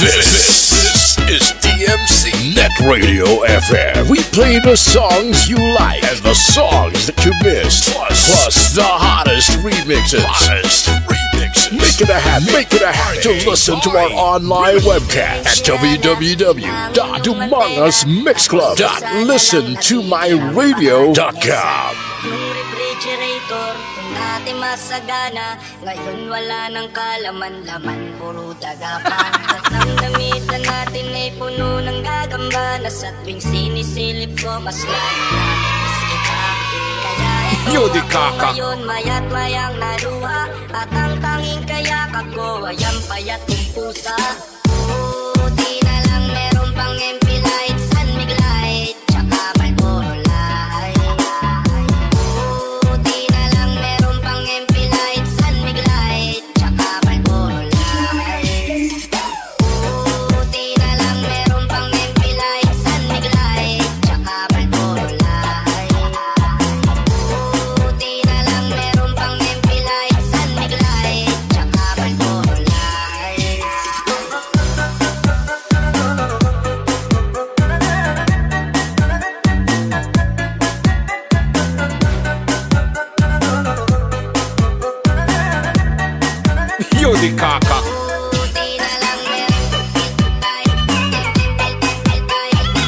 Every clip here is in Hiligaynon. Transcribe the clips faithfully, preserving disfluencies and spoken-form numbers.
This, this is D M C Net Radio F M. We play the songs you like and the songs that you missed, plus, plus the hottest remixes. Hottest remixes. Make it a habit. Make it a habit to listen to our online webcast at w w w dot dumangas mix club dot listen to my radio dot com. Yung refrigerator, kung dati masagana, ngayon wala nang kalaman-laman, puro daga pa. At ang damit na natin ay puno ng gagamba, na sa tuwing sinisilip ko, mas lalo namimiss kita. Kaya ito Yo, di ako kaka. Ngayon, maya't mayang naluha, at ang tanging kayakap ko ay ang payat kong pusa. Buti na lang meron pang M P lights, San Mig Light, tsaka Marlboro Light. Buti na lang meron pang M P lights, San Mig Light, tsaka Marlboro Light. Buti na lang meron pang M P lights, San Mig Light, tsaka Marlboro Light. Buti na lang meron pang M P lights, San Mig Light, tsaka Marlboro Light. Yo, di kaka. Buti na lang meron. Buti na lang meron.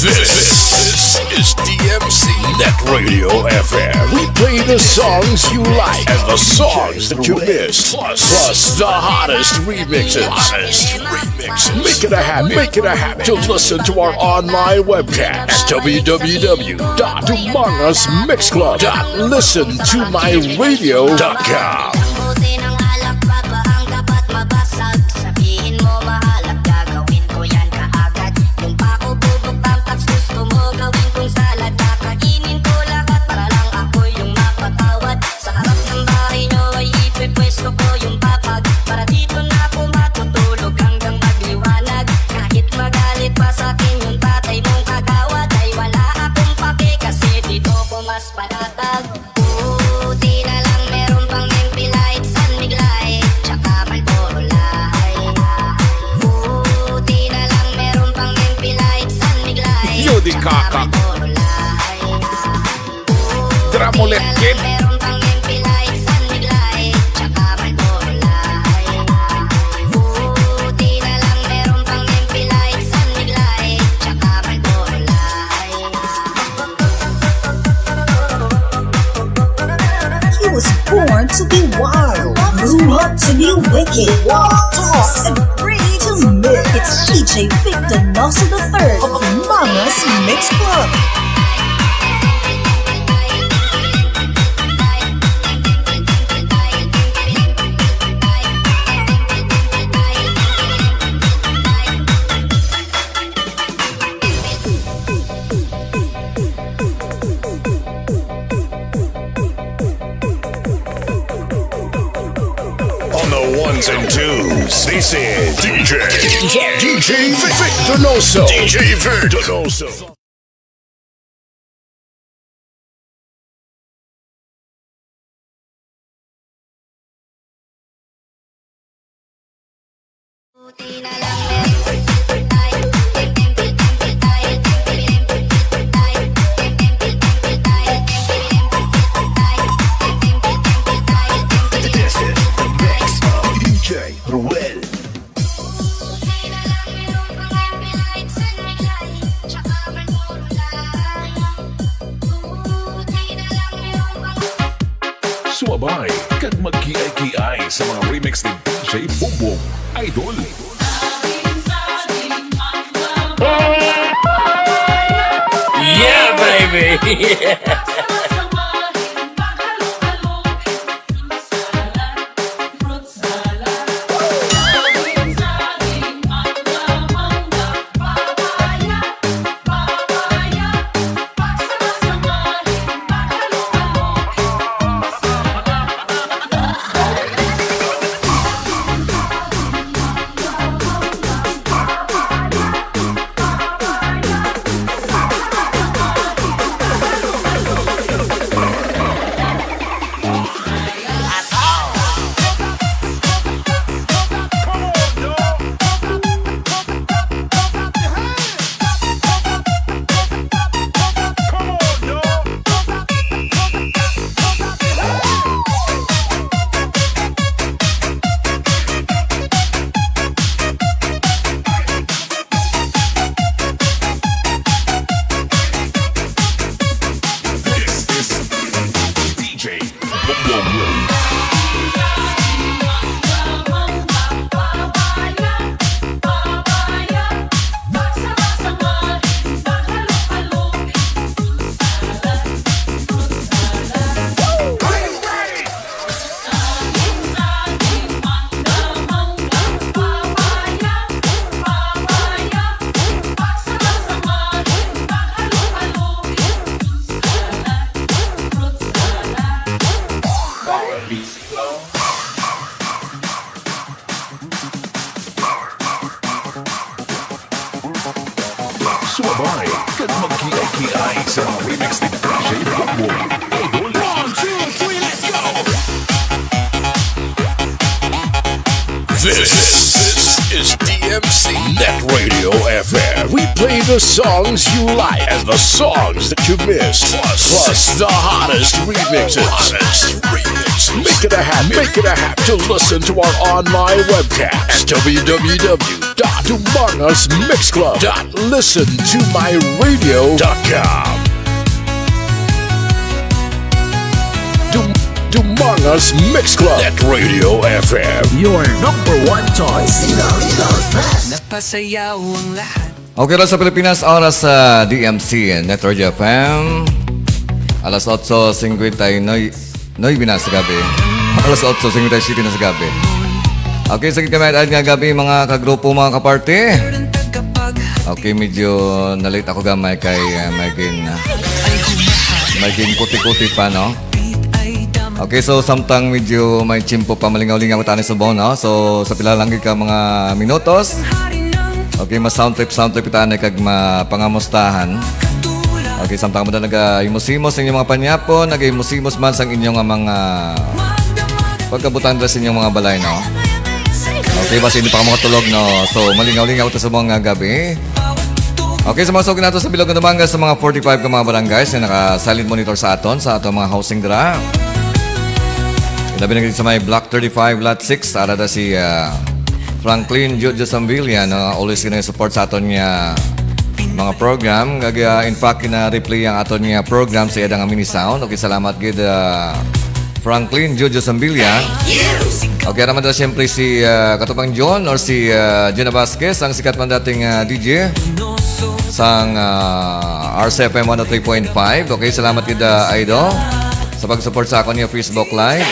This is D M C Net Radio F M. We play the songs you like and the songs that you missed, plus, plus the hottest remixes. Hottest remixes. Make it a habit. Make it a habit to listen to our online webcast at w w w dot dumangas mix club dot listen to my radio dot com. Ang bote ng alak, papa, ang dapat mabasag. Sabihin mo, mahal, at gagawin ko yan kaagad. Yung pako, bubog, tamtax, gusto mo gawin kong salad. Kakainin ko lahat para lang ako yung mapatawad. Sa harap ng bahay nyo ay ipipwesto ko yung papag. Para dito na ako matutulog hanggang magliwanag. Kahit magalit pa sa akin yung tatay mong kagawad, ay wala akong pake kasi dito ko mas panatag. Buti na lang meron pang M P Light, San Mig Light, tsaka Marlboro Light. Buti na lang meron pang M P Light, San Mig Light, Yo, di tsaka kaka. Marlboro Light. Drama ulit, kid. Buti na lang meron pang M P Light, San Mig Light, tsaka Marlboro Light. Buti na lang meron pang M P Light, San Mig Light, tsaka Marlboro Light. He was born to be wild, grew up to be wicked, tough, and free to mix. It's D J Victor Donoso the third of Mangas Mix Club. On the ones and twos, this is D J, D J, D J Vic Donoso. D J Vic Donoso. This is the mix of D J Ruel. Suwabay kag magkiay-kiay sa mga remix ni D J Bumbong Idol. Yeah, baby. Yeah. This is D J Bombong. Sumabay kag magkiay-kiay sa mga remix ni D J Bombong. Idol. One, two, three, let's go! This is D M C Net Radio F M. We play the songs you like and the songs that you miss. Plus, plus the hottest remixes. Hottest remixes. Make it a habit. Make it a habit to listen to our online webcast at w w w dot dumangas mix club dot listen to my radio dot com. Dum Dumangas Mix Club at Radio F M. Your number one choice. Iloilo's best. Napasayaw ang lahat. Okay, oras sa Pilipinas, oras sa D M C, Net Radio F M. Alas otso singkwenta y nuebe na sa gabi. Alas otso singkwenta y siyete na sa gabi. Okay, sa gid kami nga gabi, mga kagrupo, mga kaparte. Okay, medyo na-late ako gamay kay, uh, may gin, uh, may gin kuti-kuti pa, no? Okay, so samtang medyo may tiyempo pa, malingaw-lingaw ta ni subong, no? So, sa pila lang gid ka mga minutos, okay, mas sound trip, sound trip ta ni kag mapangamustahan. Okay, samtang mo na nagahimos-himos sa inyong mga panyapon, nagahimos-himos man sang inyong mga pagkabutang sa inyong mga balay, no? Okay, basi hindi pa ka makatulog, no? So, malingaw-lingaw ta sa mga gabi. Okay, sa mga suki nato sa bilog nga Dumangas, sa mga forty-five ka mga barangays nga naka-silent monitor sa aton, sa aton mga housing dira. Ilabi na gid sa may Block thirty-five, Lot six, ara da si, ah, Franklin Jojo Sambilia, no? Always gina support sa aton nga mga program. Kag, ah, in fact, gina-replay ang aton nga program sa iya nga mini sound. Okay, salamat gid, ah, Franklin Jojo Sambilia. Okay, naman na siyempre si, ah, Katupang John or si, ah, Gina Vasquez, ang sikat man dating, ah, D J sang, ah, R C F M one oh three point five. Okay, salamat gid, ah, Idol, sa pag-support sa akon nga Facebook Live.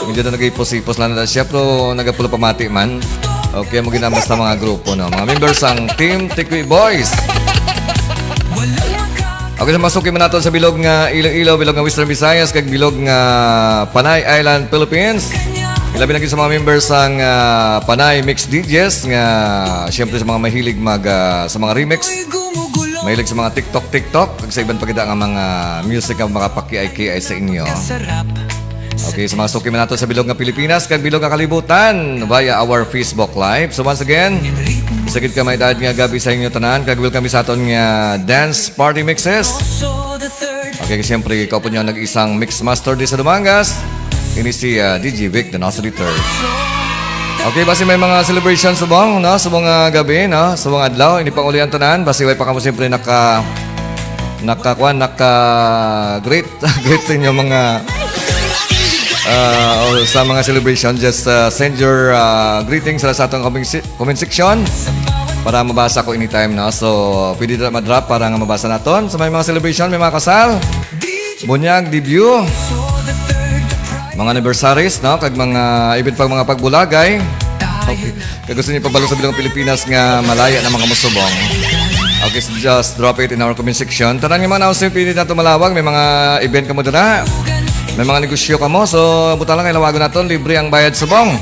Medyo na nagipos-ipos lang na siya, pero nagapulo pamati man. Okay, mo ginambas na mga grupo, no? Mga members sang Team Tikwi Boys. Okay, sa mga suki man naton sa bilog nga Iloilo, bilog nga Western Visayas, kag bilog nga Panay Island, Philippines. Ilabi na gid sa mga members sang, ah, Panay Mix D Js nga, siyempre, sa mga mahilig mag, ah, sa mga remix, mahilig sa mga TikTok, TikTok, kag sa iban pa gid nga mga music nga makapakiay-kiay sa inyo. Okay, sa mga suki man nato sa bilog nga Pilipinas kag bilog nga kalibutan via our Facebook Live. So once again, sa gid ka may edad nga gabi sa inyo tanan, kag welcome sa aton nga dance party mixes. Okay, siyempre, ikaw po niyo nag-isang mix master di sa Dumangas. Ini si, ah, D J Vic, the Nasa Return. Okay, basi may mga celebration subong, no? Subong nga gabi, no? Subong adlaw, ini pang ulian tanan. Basi way pa kamo siyempre naka, naka, kwan, naka greet, greet sa inyo mga, ah, o sa mga celebration. Just, ah, send your, ah, greetings sa, sa atong comment se-, comment section. para mabasa ko anytime, no? So, pwede na ma-drop para nga mabasa naton. So, may mga celebration, may mga kasal. Bunyag, debut. Mga anniversaries, no? Kag mga event pag mga pagbulagay. Okay. Kag gusto niyo pabalo sa bilog Pilipinas nga malaya na mga musubong. Okay, so just drop it in our comment section. Tanan nga mga announcement, pwede nato malawag. May mga event kamo dira. May mga negosyo kamo. So, butang lang kay lawagon naton. Libre ang bayad subong.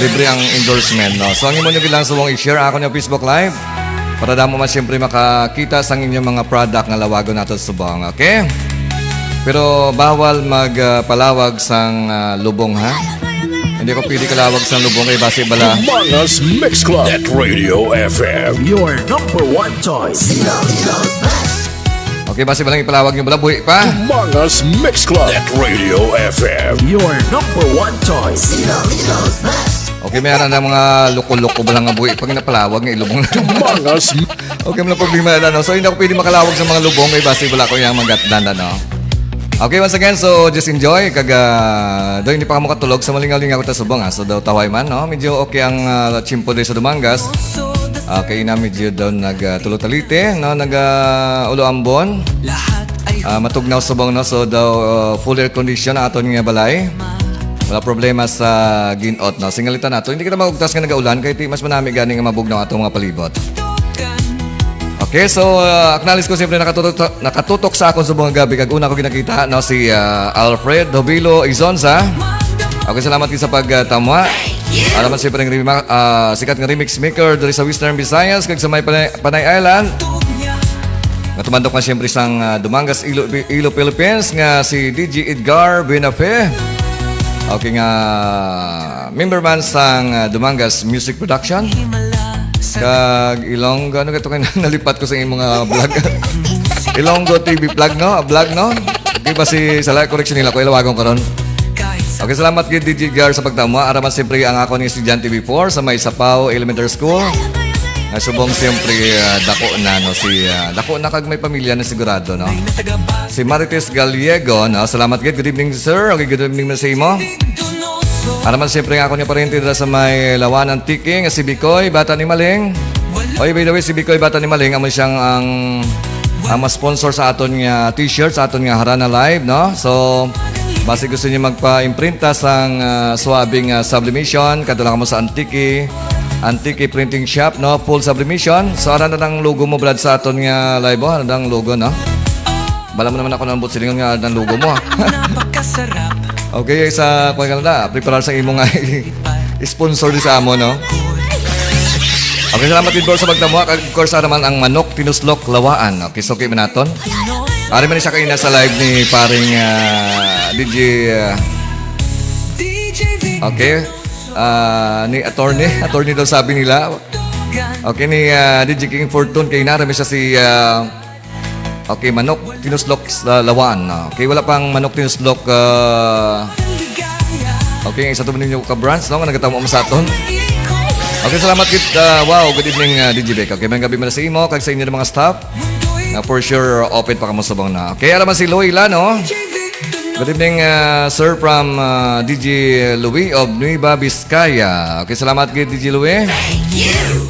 Libre ang endorsement, no? So, ang imo nyo lang subong i-share ako niya Facebook Live. Para damo man siyempre makakita sang inyong mga product nga lawagon nato subong, okay? Pero bawal mag, ah, palawag sang, ah, lubong, ha? Hindi ko pwede kalawag sang lubong kay basi bala. Mangas Mix Club at Radio F M. Your number one choice. Okay, basi bala ipalawag yung bala, buhi pa. Mangas Mix Club at Radio F M. Your number one choice. Okay, may aran na mga loko-loko bala nga buhi pag napalawag nga ilubong. Mangas. Okay, wala problema na, no? So, hindi ako pwede makalawag sa mga lubong kay basi wala ko yung magatdan, ano? Okay, once again, so just enjoy. Kag, ah, do hindi pa kamo katulog sa malingaw-lingaw ta subong, ah. So, daw taway man, no? Medyo okay ang, ah, tiyempo diri sa Dumangas. Ah, kay na medyo daw nag, ah, tulo talite, no? Nag, ah, ulo ambon. Ah, matugnaw subong, no? So, daw, ah, full air condition ang aton nga balay. Wala problema sa ginot, no? Singalitan nato. Hindi kita maugtas nga nagaulan, kay ti mas manami gani nga mabugnaw atong mga palibot. Okay, so, uh, acknowledge ko siyempre nakatutok, nakatutok sa akon subong nga gabi. Kag una ko ginakita, no, si, uh, Alfred Hobilo Izonza. Okay, salamat gid sa pagtamwa. Alamat siyempre ang rema-, uh, sikat nga remix maker diri sa Western Visayas kag sa may Panay, Panay Island. Nga tumandok na siyempre sang, uh, Dumangas, Ilo, Ilo, Philippines nga si D J Edgar Buenafe. Okay nga member man sang, uh, Dumangas Music Production. Kag Ilonggo, ano ka to kayo nalipat ko sa imong, ah, vlog? Ilonggo T V vlog, no? Ah, vlog, no? Di ba si Sala, correction nila ko, ilawagon ko ron. Okay, salamat kay D J Gar sa pagtama. Araman siyempre ang ako ni estudyante before sa may Sapaw Elementary School. Nga subong siyempre, ah, dako na, no? Si, ah, dako na kag may pamilya na sigurado, no? Si Marites Gallego, no? Salamat, good, good evening, sir. Okay, good evening na sa imo. Araman siyempre nga ako niya pariente dira sa may Lawan, Antique, nga si Bikoy, bata ni Maling. Oy, by the way, si Bikoy, bata ni Maling, amo siyang ang, ang mas sponsor sa aton nga t-shirt, sa aton nga Harana Live, no? So, basi gusto niyo magpa-imprinta sang, ah, suabing, ah, sublimation, kadto lang mo sa Antique, Antique Printing Shop, no? Full sublimation. So, ara na ang logo mo, Brad, sa aton nga live, oh. Ara na ang logo, no? Bala mo naman ako ng butsilingon nga ng logo mo, ah. Okay, sa, kung ka na, preparar sa imo nga sponsor di sa amo, no? Okay, salamat din, bro, sa pagtamuha. Kag, of course, ara man ang manok, tinuslok, lawaan. Okay, so, okay, manaton. Ari man siya kaina sa live ni paring, ah, D J, ah, okay, ah, ni attorney. Attorney daw sabi nila. Okay, ni, ah, D J King Fortune, kaina, ara man siya si, ah, Okay, manok tinuslok sa lawan. Ah, okay, wala pang manok tinuslok, ah, okay, isa to ninyo ka brands, no, nga nagatamo mo sa aton. Okay, salamat gid. Ah, wow, good evening, ah, D J Beck. Okay, may gabi man sa imo kag sa inyo mga staff. Na for sure open pa kamo subong na. Okay, ara man si Loy Lano. Good evening, ah, sir, from, ah, D J Louis of Nueva Vizcaya. Okay, salamat gid, D J Louis.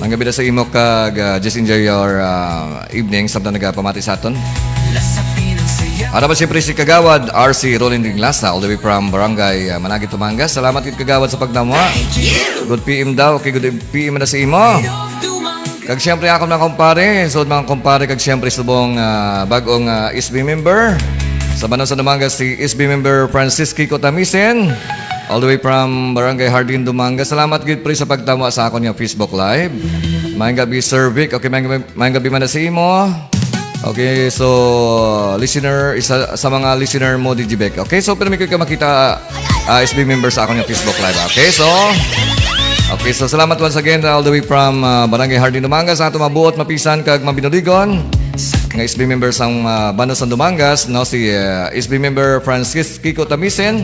Ang gabi na sa imo kag, ah, just enjoy your, ah, evening, samtang nagapamati sa aton. Ara ba siyempre si Kagawad R C Roland Dinglasa, all the way from Barangay, ah, Managit, Tumangas. Salamat gid, Kagawad, sa pagdamo. Good P M daw. Okay, good P M na sa imo. Kag siyempre, ako, mga kumpare, so, mga kumpare, kag siyempre, subong, ah, bagong, ah, S B member. Sa Banon sa Dumangas, si S B member Francis Kiko Tamisen. All the way from Barangay Hardin, Dumangas. Salamat gid, pre, sa pagtama sa akon nga Facebook Live. Maayong gabi, Sir Vic. Okay, maayong gabi, maayong gabi man na sa imo. Okay, so, listener, isa sa mga listener mo, D J Beck. Okay, so, pero may ka makita, ah, S B member sa akon nga Facebook Live. Okay, so, okay, so, salamat once again all the way from, ah, Barangay Hardin, Dumangas, sa ato mabuot, mapisan, kag mabinuligon nga S B member sang, ah, Banon sa Dumangas, no, si, ah, S B member Francis Kiko Tamisen.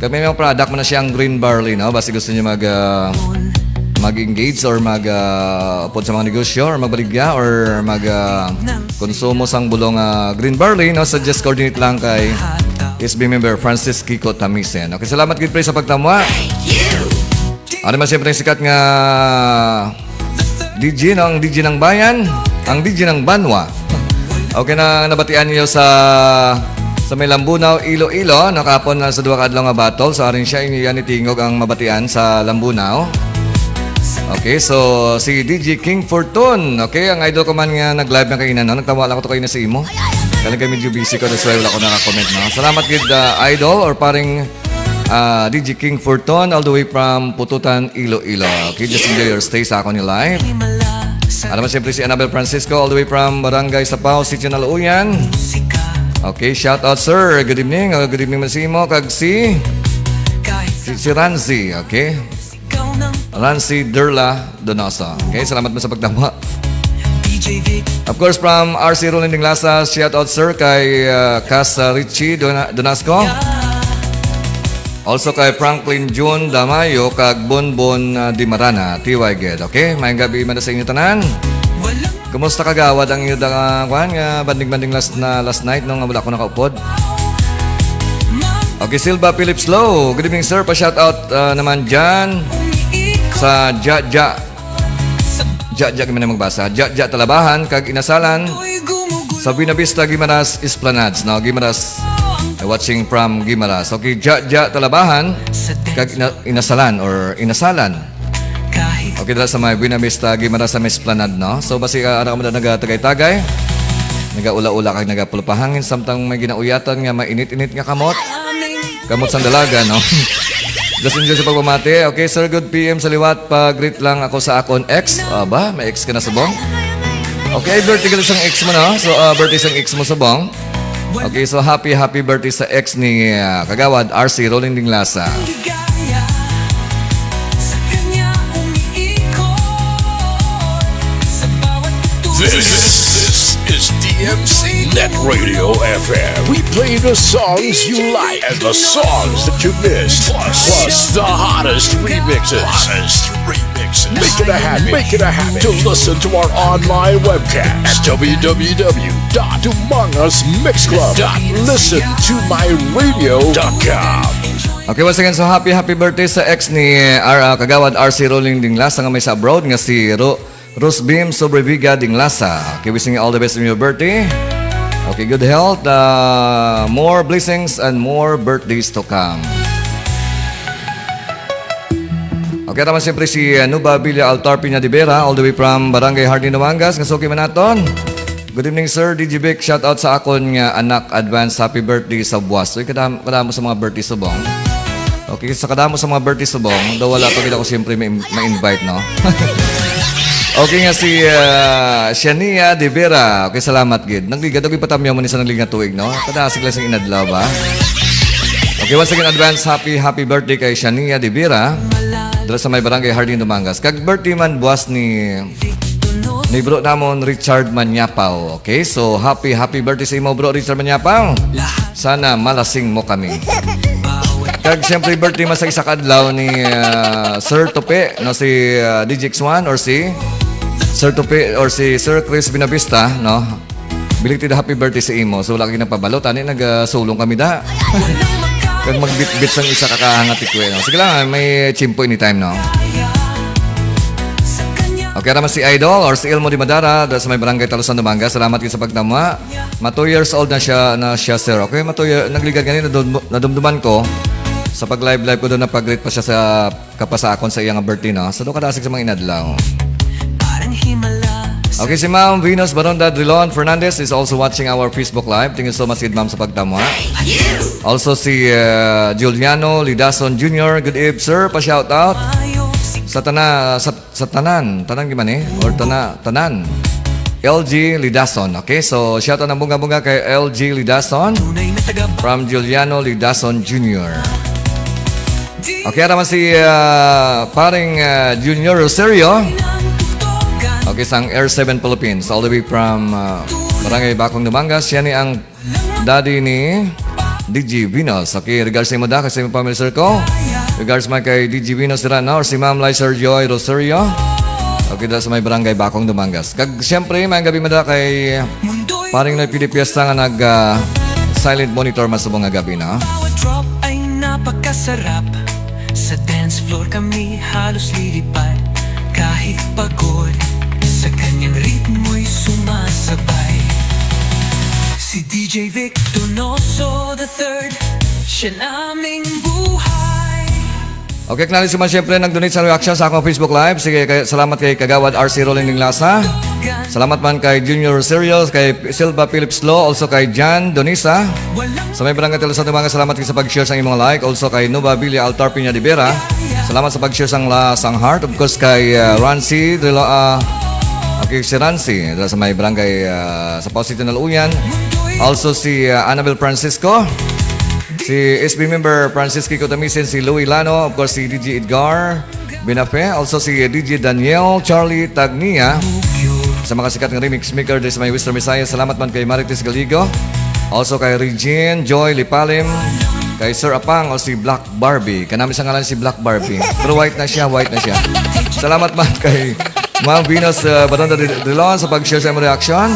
Kag may mga product man na siyang green barley, no? Basi gusto niyo mag, ah, mag-engage or mag, ah, upod sa mga negosyo or magbaligya or mag, ah, konsumo sang bulong, ah, green barley, no? So just coordinate lang kay S B member Francis Kiko Tamisen. Okay, salamat gid, pre, sa pagtamwa. Ano man siyempre ang sikat nga D J, no? Ang D J ng bayan, ang D J ng banwa. Okay na nabatian niyo sa sa may Lambunao, Iloilo, no? Kahapon na sa duha ka adlaw nga battle. So, arin siya, inyo yan itingog ang mabatian sa Lambunao. Okay, so si D J King Fortune, okay, ang idol ko man nga nag-live na kaina, no? Nagtawa lang ko to kaina sa imo. Kaya medyo busy ko, that's why wala ko naka-comment, no? Salamat gid, ah, idol or paring, ah, D J King Fortune, all the way from Pututan, Iloilo. Okay, just enjoy your stay sa akon ni live. Alam mo, siyempre si Annabel Francisco, all the way from Barangay Sapao, Sitio Naluuyan. Okay, shout out, sir. Good evening. Uh, good evening man sa imo. Kag si, si, si Ranzi, okay? Ranzi Derla Donoso. Okay, salamat mo sa pagtama. Of course, from R C Roland Dinglasa, shout out, sir, kay, uh, Cas, uh, Richie Dona-, Donasco. Also kay Franklin June Damayo kag Bonbon, uh, Dimarana, T Y Ged. Okay, maayong gabi man sa inyo tanan. Kumusta, kagawad, ang inyo da-, kuan nga banding-banding last na, last night, no, nga wala ko nakaupod? Okay, Silva Phillips Low. Good evening, sir. Pa-shout out, uh, naman dyan sa Ja Ja. Ja Ja kami na magbasa. Ja Ja Talabahan kag Inasalan sa Buena Vista, Guimaras Esplanades, no? Guimaras, uh, watching from Guimaras. Okay, Ja Ja Talabahan kag Ina-, Inasalan or Inasalan. Okay, dala sa may Buena Vista, Guimaras sa may Esplanade, no? So, basi, ah, ara ka man nagatagay-tagay, nagaula-ula kag nagapulupahangin, samtang may ginauyatan nga mainit-init nga kamot. Kamot sang dalaga, no? Just enjoy sa pagpamati. Okay, sir, good P M sa liwat. Pa-greet lang ako sa akon ex. Ah, ba? May ex ka na, subong? Okay, birthday ka sang ex mo, no? So, ah, birthday sang ex mo, subong. Okay, so happy, happy birthday sa ex ni, ah, Kagawad R C Rolling Dinglasa. This is D M C Net Radio F M. We play the songs you like and the songs that you missed. Plus, plus the hottest remixes. Hottest remixes. Make it a habit. Make it a habit to listen to our online webcast at w w w dot dumangas mix club dot listen to my radio dot com. Okay, once again, so happy, happy birthday sa ex ni R-, ah, Kagawad R C Rolling Dinglasa nga may sa abroad nga si Ro-, Rosbim Sobreviga Dinglasa. Okay, wishing you all the best on your birthday. Okay, good health, uh, more blessings, and more birthdays to come. Okay, naman siyempre si, uh, Nuba Villa Altar Piña de Vera, all the way from Barangay Hardin, Dumangas. Nga suki man naton. Good evening, sir. D J Vic, shout out sa akon nga anak. Advance happy birthday sa buwas. So, kadam-, kadamo sa mga birthday subong. Okay, sa kadamo sa mga birthday subong, daw wala pa gid ako siyempre ma-, ma-invite, no? Okay nga si, ah, Shania De Vera. Okay, salamat gid. Nagligad ako ipatamyaw mo ni sa nagligad tuig, no? Kadasig lang sa inadlaw ba? Okay, once again, advance happy, happy birthday kay Shania De Vera. Dala sa may barangay Hardin, Dumangas. Kag birthday man buwas ni, ni bro namon, Richard Manyapaw. Okay, so happy, happy birthday sa imo, bro Richard Manyapaw. Sana malasing mo kami. Kag siyempre, birthday man sa isa ka adlaw ni, ah, Sir Tupi, no, si, ah, D J X one or si Sir Tupi or si Sir Chris Binavista, no? Belated happy birthday sa imo. So, wala kay nagpabalo. Tani, nagasulong kami da. Kag magbitbit sang isa ka kahanga tikwe, no? Sige lang, may tiyempo anytime, no? Okay, naman si Idol or si Elmo Di Madara, da sa may barangay Talusan, Dumangas. Salamat kayo sa pagtama. Ma two years old na siya, na siya, sir. Okay, ma two year, nagligad gani, nadum-, nadumduman ko. Sa pag-live-live ko doon, napag-greet pa siya sa kapasakon sa iyang birthday, no? Sa doon kadasig sa mga inadlaw. Okay, si Ma'am Venus Baronda Drilon Fernandez is also watching our Facebook Live. Thank you so much, gid, ma'am, sa pagtama. Also, si, uh, Juliano Lidason Junior. Good eve, sir. Pa-shout out sa tana-, sa, sa tanan. Tanan, gid man, eh? Or tana-, tanan. L G Lidason. Okay, so shout out ng bunga-bunga kay L G Lidason from Juliano Lidason Junior. Okay, ara man si, ah, paring, ah, Junior Rosario. Okay, sang R seven Philippines, all the way from, ah, Barangay Bacong, Dumangas. Siya ni ang daddy ni D J Venus. Okay, regards sa imo, da, kag sa imong family circle. Regards man kay D J Venus dira, no? Or si Ma'am Lizer Joy Rosario. Okay, dira sa may Barangay Bacong, Dumangas. Kag siyempre, may gabi man da kay paring Noy Pilipiesta nga nag, ah, silent monitor man subong nga gabi, no? Bawat drop ay napakasarap. Sa dance floor kami halos lilipad. Kahit pagod, Sa kanyang ritmo'y sumasabay si D J Vic Donoso the third. Siya naming buhay. Okay, acknowledge man siyempre nag-donate sa reaction sa akong Facebook Live. Sige, kay, salamat kay Kagawad R C Rolling Ninglasa. Salamat man kay Junior Serials, kay Silva Phillips Law, also kay Jan Donisa. Sa may barangay Telasan, mga salamat sa pag-share sa imong like. Also kay Nova Villa Altar Piña de Vera. Salamat sa pag-share sang la sang heart. Of course kay uh, Rancy Drilo, uh, okay, si Rancy dala sa may barangay uh, sa Pao City, Naluyan. Also si uh, Annabel Francisco. Si S B member Francis Kiko Tamisen, si Louie Lano, of course si D J Edgar Binafe, also si D J Daniel Charlie Tagnia, sa mga sikat nga remix maker diri sa may Western Visayas. Salamat man kay Marites Galigo, also kay Regine Joy Lipalim, kay Sir Apang o si Black Barbie. Kanami sa ngalan si Black Barbie. Pero white na siya, white na siya. Salamat man kay Ma'am Venus uh, Baronda Drilon sa pag-share sa imong reaction.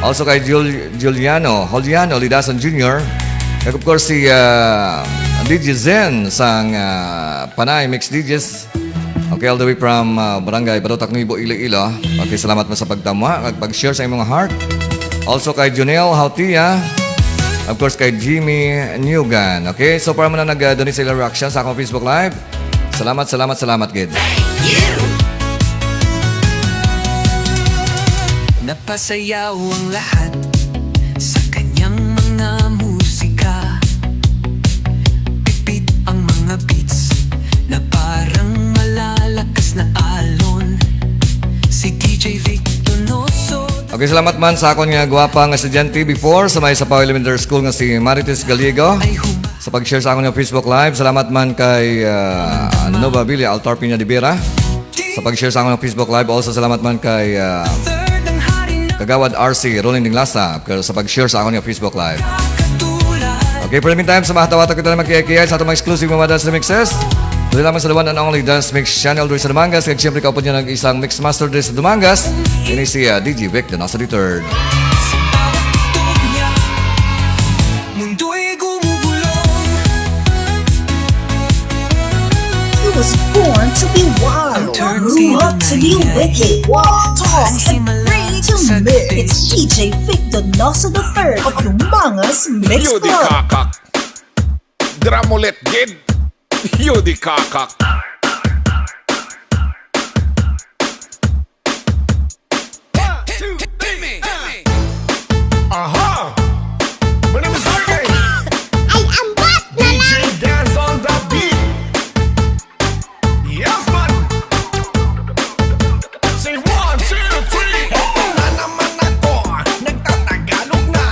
Also kay Jul Juliano, Juliano Lidason Junior. Kag of course si uh, D J Zen sang uh, Panay Mix D Js. Okay, all the way from uh, Barangay Barotac Nuevo, Iloilo. Okay, salamat mo sa pagtamwa kag pag-share sa imong heart. Also kay Junel Hautia. Of course, kay Jimmy Newgan. Okay, so para mo na nag-donate sa ilang reaction sa akong Facebook Live. Salamat, salamat, salamat, gid. Napasayaw ang lahat sa kanyang mga musika. Pipit ang mga beats na parang malalakas na alon. Si D J Vic Donoso. Okay, salamat man sa akon nga gwapa nga estudyante before sa may Sapaw Elementary School nga si Marites Galiego. Ay huma sa pag-share sa akong Facebook Live. Salamat man kay uh, Nova Villa Altar Piña de Vera sa pag-share sa akong Facebook Live. Also, salamat man kay uh, Kagawad R C Rolling Dinglasa sa pag-share sa akong Facebook Live. Okay, for the meantime, sa mahataw-hataw kita na magkiyay-kiyay sa atong exclusive mga dance remixes. Dili lamang sa the one and only Dance Mix Channel diri sa Dumangas. Kag siyempre, kaupod niya ng isang mix master diri sa Dumangas. Ini si uh, D J Vic Donoso the third. Mundo'y gumugulong. He was born to be wild, grew up to be wicked. Tall and free to mix. It's D J Vic Donoso the third of Dumangas Mix Club. Kakak. Dramulet gid. Yudi kakak. Aha! My name is Jorge. Ay, ambot na D J lang! Dance on the beat. Yes, man. Say one, two, three. Na naman ako, nagtatagalog na.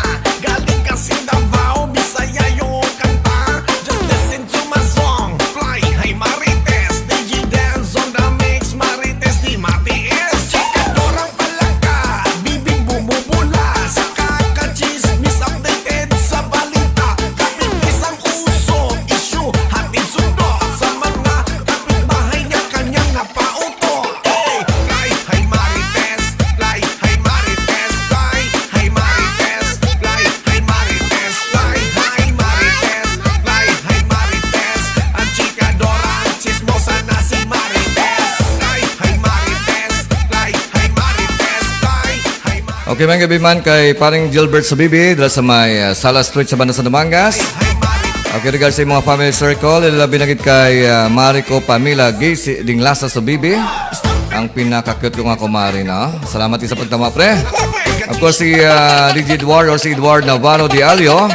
Galing kasi Davao, Bisaya yung kanta. Just listen to my song. Fly high, Marites. D J Dance on the mix, Marites, di matiis. Chikadorang palangka, bibig bumubula. Sa kakachismis, updated sa balita. Kapit isang uso, issue, hatid sundo sa mga kapitbahay niya, kanyang napauto. Hey! Fly high, Marites, fly high, Marites, fly high, Marites, fly high, Marites, fly high, Marites, fly high, Marites. Ang chikadora, ang chismosa na si Marites. Fly high, Marites, fly high, Marites, fly high, Marites. Okay, may gabi man kay paring Gilbert Subibi dala sa may uh, Sala Street sa banda sa Dumangas. Okay, regards sa mga family circle, ilabi na gid kay uh, Marico Pamela Gisi Dinglasa Subibi. Ang pinaka-cute ko nga kumari, no? Salamat sa pagtama, pre. Of course, si uh, D J Edward or si Edward Navarro de Alio.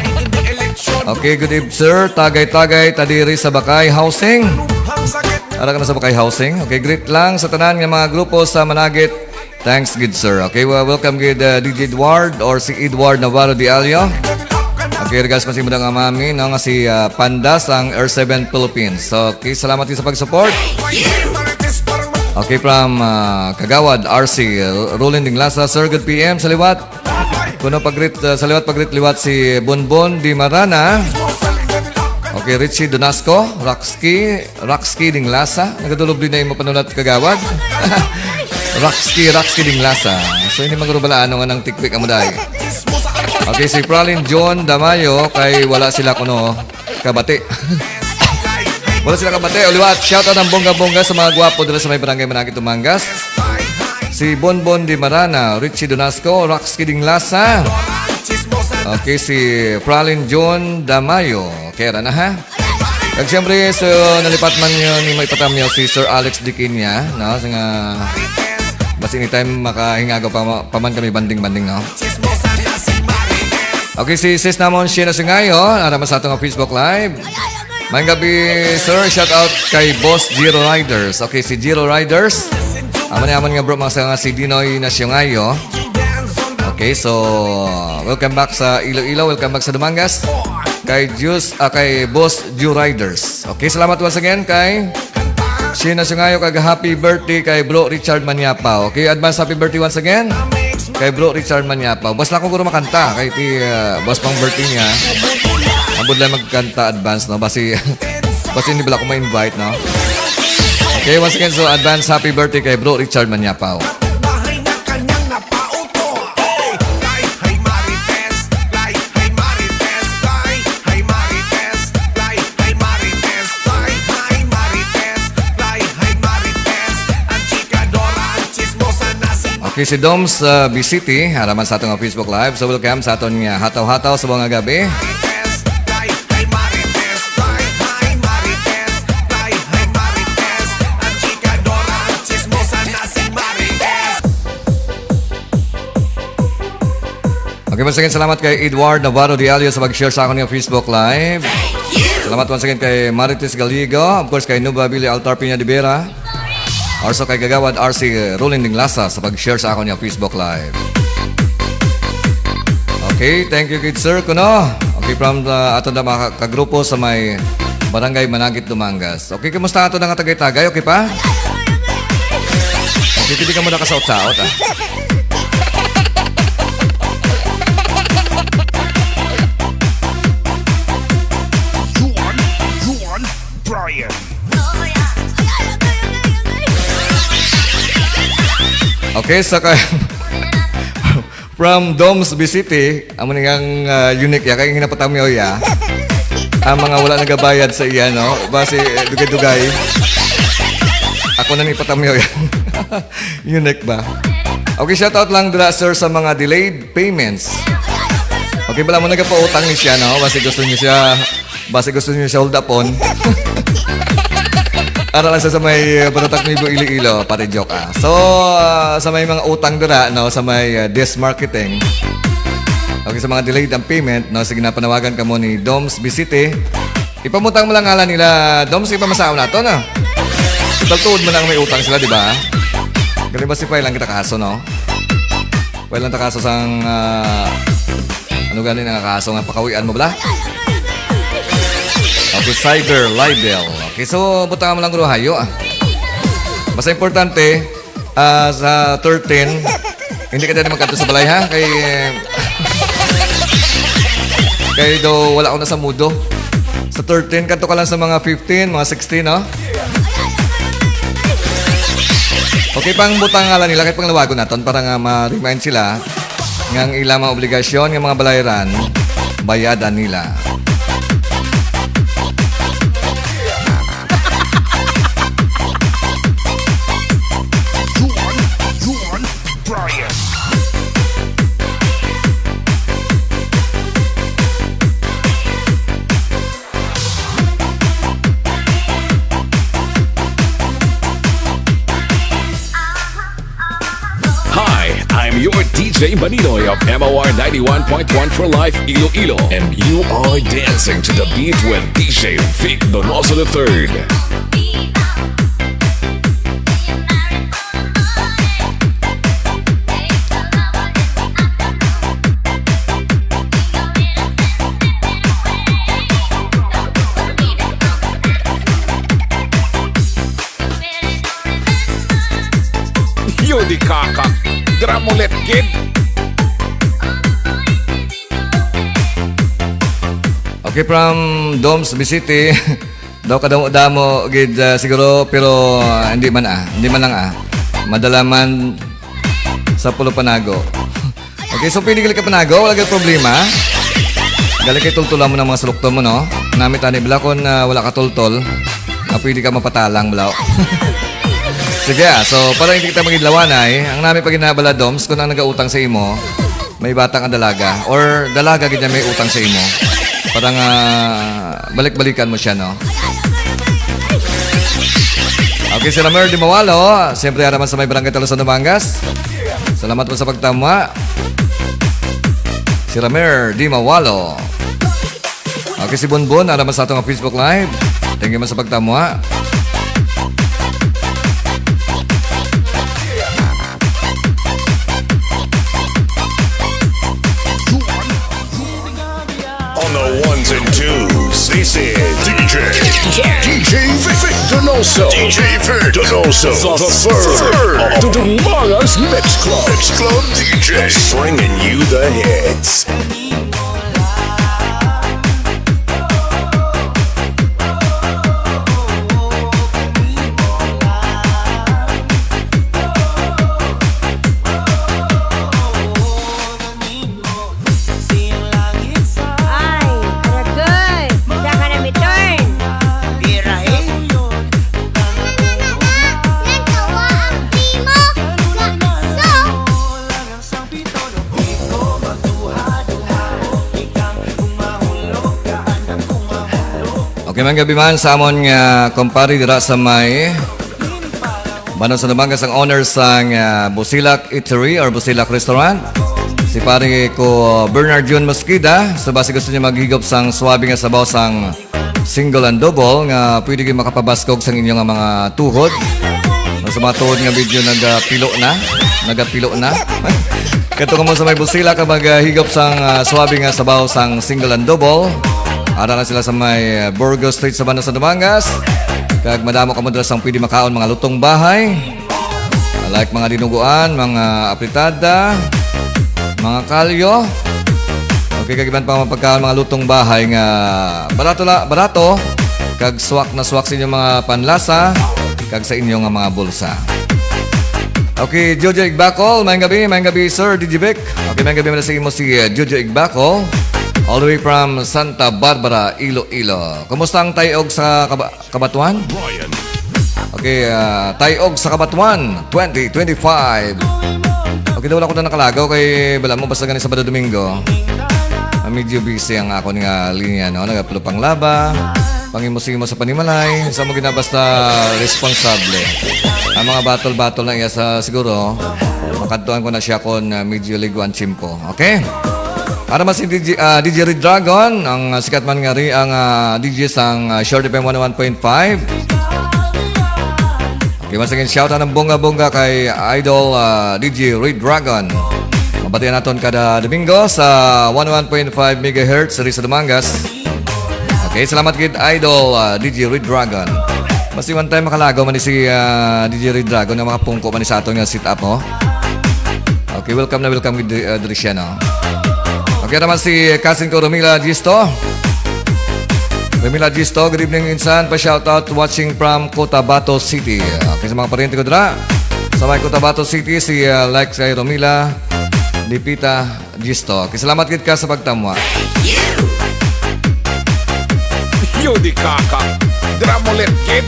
Okay, good eve, sir. Tagay-tagay, tadiri sa Bakay Housing. Ara ka na sa Bakay Housing. Okay, greet lang sa tanan nga mga grupo sa Managit. Thanks, good sir. Okay, well, welcome gid uh, D J Edward or si Edward Navarro de Alio. Okay, regards pa sa imo nga mami, no, nga si uh, Panda sang R seven Philippines. So, okay, salamat din sa pag-support. Okay, from uh, Kagawad R C uh, Roland Dinglasa, sir, good P M sa liwat. Kuno pagrit uh, sa liwat, pagrit liwat si Bonbon Di Marana. Okay, Richie Donasco, Roxy, Roxy Dinglasa. Nagadulog din na imo panulat, Kagawad. Roxy, Roxy Dinglasa. So, hindi magrubalaan nga nang tikpik amo dai. Okay, si Pralin John Damayo kay wala sila kuno kabati. Wala sila kabati. O liwat, shout out ang bongga-bongga sa mga gwapo dala sa may barangay Managit Dumangas. Si Bonbon Di Marana, Richie Donasco, Rax Kiding Lasa. Okay, si Pralin John Damayo. Okay, ra na, ha? Kag siyempre, so, nalipat man yun, ni may patamyaw si Sir Alex Diquinia, no? Sa nga, basta anytime makahingagaw pa, pa man kami banding-banding, no? Okay, si sis namon, Sheena Sungayo, ara man sa ato nga Facebook Live. Maayong gabi, sir. Shout out kay Boss Giro Riders. Okay, si Giro Riders. Amo ni amon nga bro, mga sa nga si Dinoy Nasyongayo. Okay, so, welcome back sa Iloilo, welcome back sa Dumangas. Kay Jus, ah, kay Boss Ju Riders. Okay, salamat once again kay Sheena Sungayo kag happy birthday kay Bro Richard Maniapaw. Okay, advance happy birthday once again kay Bro Richard Maniapaw. Basta ako guro makanta kay ti, ah, basta pang birthday niya. Ambot lang magkanta advance, no? Basi, basi hindi bala ako ma-invite, no? Okay, once again, so advance happy birthday kay Bro Richard Maniapaw. Bahay na kanyang napauto. Hey, fly, hey, Marites. Fly, hey, Marites. Fly, hey, Marites. Fly, hey, Marites. Fly, hey, Marites. Fly, hey, Marites. Ang chikadora, ang chismosa na si Okay, si Doms, uh, B C T, ara man sa aton nga Facebook Live. So, welcome sa aton nga hataw-hataw sa mga gabi. Marites. Fly, hey, Marites. Fly, hey, Marites. Fly, hey, Marites. Ang chikadora, ang chismosa na si Marites. Okay, once again, salamat kay Edward Navarro Diallo sa pag-share sa akon nga Facebook Live. Salamat once again kay Marites Gallego, of course, kay Nuba Billy Altar Piña de Vera, also kay Kagawad R C Roland Dinglasa sa pag-share sa akon nga Facebook Live. Okay, thank you, good sir. Kuno, okay, from, uh, ato na mga kagrupo sa may Barangay Managit, Dumangas. Okay, kumusta ato na nga tagay-tagay? Okay pa? Okay, pwede ka muna kasaot-saot, ah. Juan, Juan, Brian. Okay, sa kay, from Doms B C T, amo ni ang, ah, unique ya, kay ginapatamyaw ya. Ang mga wala nagabayad sa iya, no? Basi, eh, dugay-dugay. Ako na ni patamyaw ya. Unique ba? Okay, shout out lang dira, sir, sa mga delayed payments. Okay, bala mo nagapautang ni siya, no? Basi gusto niya siya, basi gusto niya siya hold upon. Ara lang sa, sa may, uh, Baratak Nuevo, Iloilo, pati joke, ah. So, uh, sa may mga utang dira, no, sa may, uh, Dis Marketing. Okay, sa mga delayed ang payment, no, sige na, panawagan kamo ni Doms Bisite. Ipamutang mo lang ngalan nila, Doms, ipamasaw na to, no? Total tuod man ang may utang sila, di ba? Galing ba si File lang kita kaso, no? File lang ta kaso sang, ah, ano gani nga kaso nga pakawian mo bala? Okay, cyber libel. Okay, so, butang mo lang guro hayo, ah. Basta importante, ah, sa thirteen, hindi ka na makadto sa balay, ha? Kay, kay daw wala ko na sa mudo. Sa thirteen, kadto ka lang sa mga fifteen, mga sixteen, no? Okay, pang butang ngalan nila, kay panglawagon naton para nga ma-remind sila nga ang ilang mga obligasyon nga mga balayran, bayadan nila. Juan, Juan, Brian. Hi, I'm your D J Maninoy of M O R ninety-one point one for Life Iloilo, and you are dancing to the beat with D J Vic Donoso the third. Yo, di kaka. Dramulet, kid. Okay, from Doms Bisite. Daw kadamo-damo gid, ah, siguro, pero, ah, hindi man, ah. Hindi man lang, ah. Madala man sa Pulo Panago. Okay, so pwede gali ka panago, wala gid problema. Gali kay tultulan mo ng mga sulukton mo, no? Namit ani bala kon, ah, wala ka tultol, ah, pwede ka mapatalang bala. Sige, ah, so para hindi kita magidlawanay, ang nami pa ginabala, Doms, kung ang nagautang sa imo, may bata nga dalaga, or dalaga gid niya may utang sa imo, para nga balik-balikan mo siya, no? Okay, si Ramer Di Mawalo, siyempre, ara man sa may Barangay Talosan, Dumangas. Salamat po sa pagtama. Si Ramer Di Mawalo. Okay, si Bonbon, ara man sa atong Facebook Live. Thank you man sa pagtama. On the ones and twos, this is D J, D J Vic Donoso. D J Vic Donoso, the third of the Dumangas Mix Club. Mix Club D J, bringing you the hits. Ay, aragay! Sa ka na mi turn! Birahi! Okay, man gabi man sa amon nga kumpare dira sa may Banaw sa Dumangas, ang owner sang, ah, Busilak Eatery or Busilak Restaurant, si pare ko Bernard Jun Mosqueda. So, basi gusto niya maghigop sang swabe nga sabaw sang single and double nga pwede gyud makapabaskog sang inyo nga mga tuhod. Sa mga tuhod nga medyo nagapilo na, nagapilo na. Kadto kamo sa may Busilak kag maghigop sang, ah, swabe nga sabaw sang single and double. Ara na sila sa may, ah, Burgos Street sa Banaw sa Dumangas. Kag madamo kamo dira sang pwede makaon, mga lutong bahay. Like mga dinuguan, mga apritada, mga kalyo. Okay, kag iban pa mga pagkaon, mga lutong bahay nga barato la, barato, kag swak na swak sa inyong mga panlasa, kag sa inyo nga mga bulsa. Okay, Jojo Igbakol, maayong gabi, maayong gabi, Sir D J Vic. Okay, maayong gabi man sa imo si, uh, Jojo Igbakol, all the way from Santa Barbara, Iloilo. Kumusta ang tayog sa Kaba-, Kabatuan? Brian. Okay, ah, Tayog sa Kabatuan twenty twenty-five. Okay daw, wala ko na nakalagaw kay bala mo basta gani Sabado Domingo. Ah, medyo busy ang akon nga linya, no? Nagaplo panglaba, pangimo-simo sa panimalay, sa mo gina basta responsable. Ang mga batol-batol na iya sa siguro, makadtuan ko na siya kon, ah, medyo liguan tiyempo. Okay? Para man si D J, ah, D J Red Dragon, ang, ah, sikat man nga ri-, ang, ah, D J sang, ah, Short F M one oh one point five. Okay, once again, shout out ng bongga-bongga kay Idol, ah, D J Red Dragon. Mabatian naton kada Domingo sa one oh one point five megahertz diri sa Dumangas. Okay, salamat gid, Idol, ah, D J Red Dragon. Basi one time makalagaw man ni si, ah, D J Red Dragon nga makapungko man ni sa aton nga setup, oh. Okay, welcome na welcome gid, ah, diri siya, no? Okay naman si cousin ko, Romila Gisto. Romila Gisto, good evening, insan. Pa-shoutout, watching from Cotabato City. Okay, sa mga pariente ko dira sa may Cotabato City, si, ah, like kay Romila Dipita. Gisto. Okay, salamat gid ka sa pagtamwa. Yo di kaka. Dira mo letgit.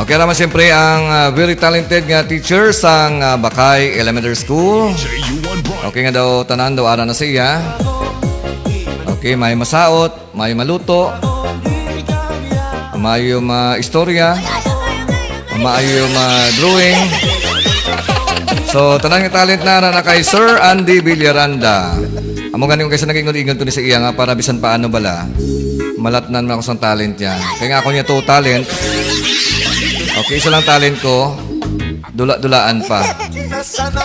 Okay naman siyempre ang, ah, very talented nga teacher sang, ah, Bakay Elementary School. Okay nga daw, tanan daw ara na sa iya. Okay, may masaot. Maayo maluto, maayo maistorya, maayo ma-drawing. So, tanan nga talent na, na, na kay Sir Andy Villaranda. Amo gani kung kaysa nag-ingon-ingon ko ni sa iya nga para bisan paano bala, malatnan man ako sang talent niya. Kaya nga ako niya to talent. Okay, isa lang talent ko. Dula-dulaan pa.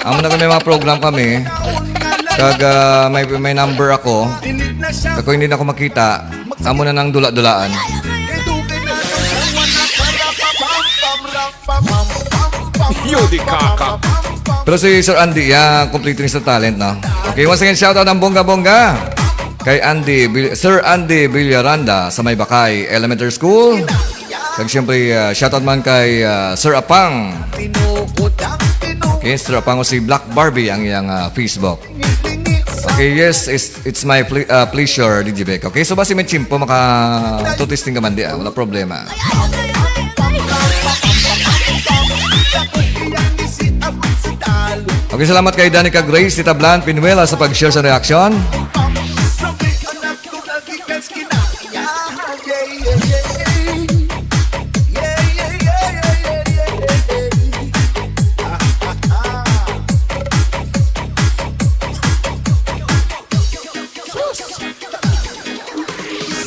Amo na kami, mga program kami. Kag, ah, may, may number ako. Kag kung hindi na ako makita, amo na nang dula-dulaan. Yo di kaka. Pero si Sir Andy, ya, kompleto ni sa talent, no? Okay, once again, shout out ang bongga-bongga kay Andy Vil-, Sir Andy Villaranda sa may Bakay Elementary School. Kag siyempre, ah, shoutout man kay, ah, Sir Apang. Okay, Sir Apang, o si Black Barbie ang iyang, ah, Facebook. Okay, yes, it's, it's my ple-, ah, pleasure, D J Vic. Okay, so basi may tiyempo, maka-testing ka man di, ah, wala problema. Okay, salamat kay Danica Grace Titablan Pinuela sa pag-share sa reaction.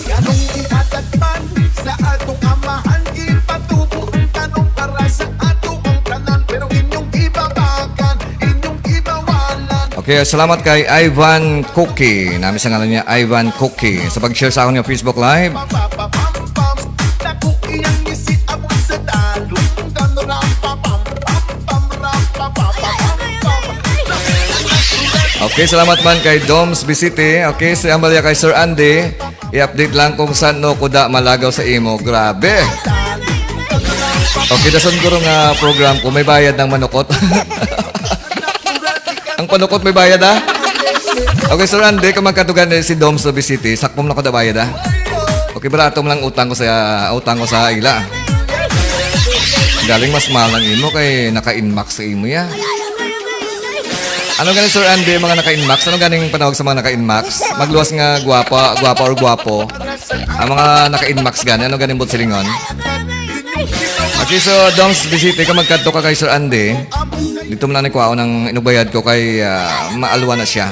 Ganong ihatag man sa atong amahan, ipatubo ang tanom para sa ato ang tanan, pero inyong ibabagan, inyong ibawalan. Okay, salamat kay Ivan Cookie. Nami sa ngalan niya, Ivan Cookie. Sa pag-share sa akong Facebook Live. Pam, pam, pam, pam, pam. Dako iyang ngisi abot sa talong. Kan ra pa pam, pam, pam, ra pa pa pa pam, pam. Okay, salamat man kay Doms Bisite. Okay, si Amalia kay Sir Andy. I-update lang kung saan no kuda malagaw sa imo. Grabe. Okay, dason ko nga program kung may bayad ng manukot. Ang panukot may bayad, ha? Okay, Sir Andy, kung magkatugan na si Dom sa Bisiti, sakpom na ko na bayad, ha? Okay, barato mo lang utang ko sa, utang ko sa ila. Galing mas mahal ang imo kay naka-inmax sa imo, ya. Ano gani, Sir Andy, mga naka-inmax? Ano ganing panawag sa mga naka-inmax? Magluwas nga gwapa, gwapa or gwapo. Ang mga naka-inmax gani, ano ganing buot silingon? Okay, so, Doms Bisiti, kung magkadto ka kay Sir Andy, dito mo na ni kuhaon ang inugbayad ko kay, ah, maalwa na siya.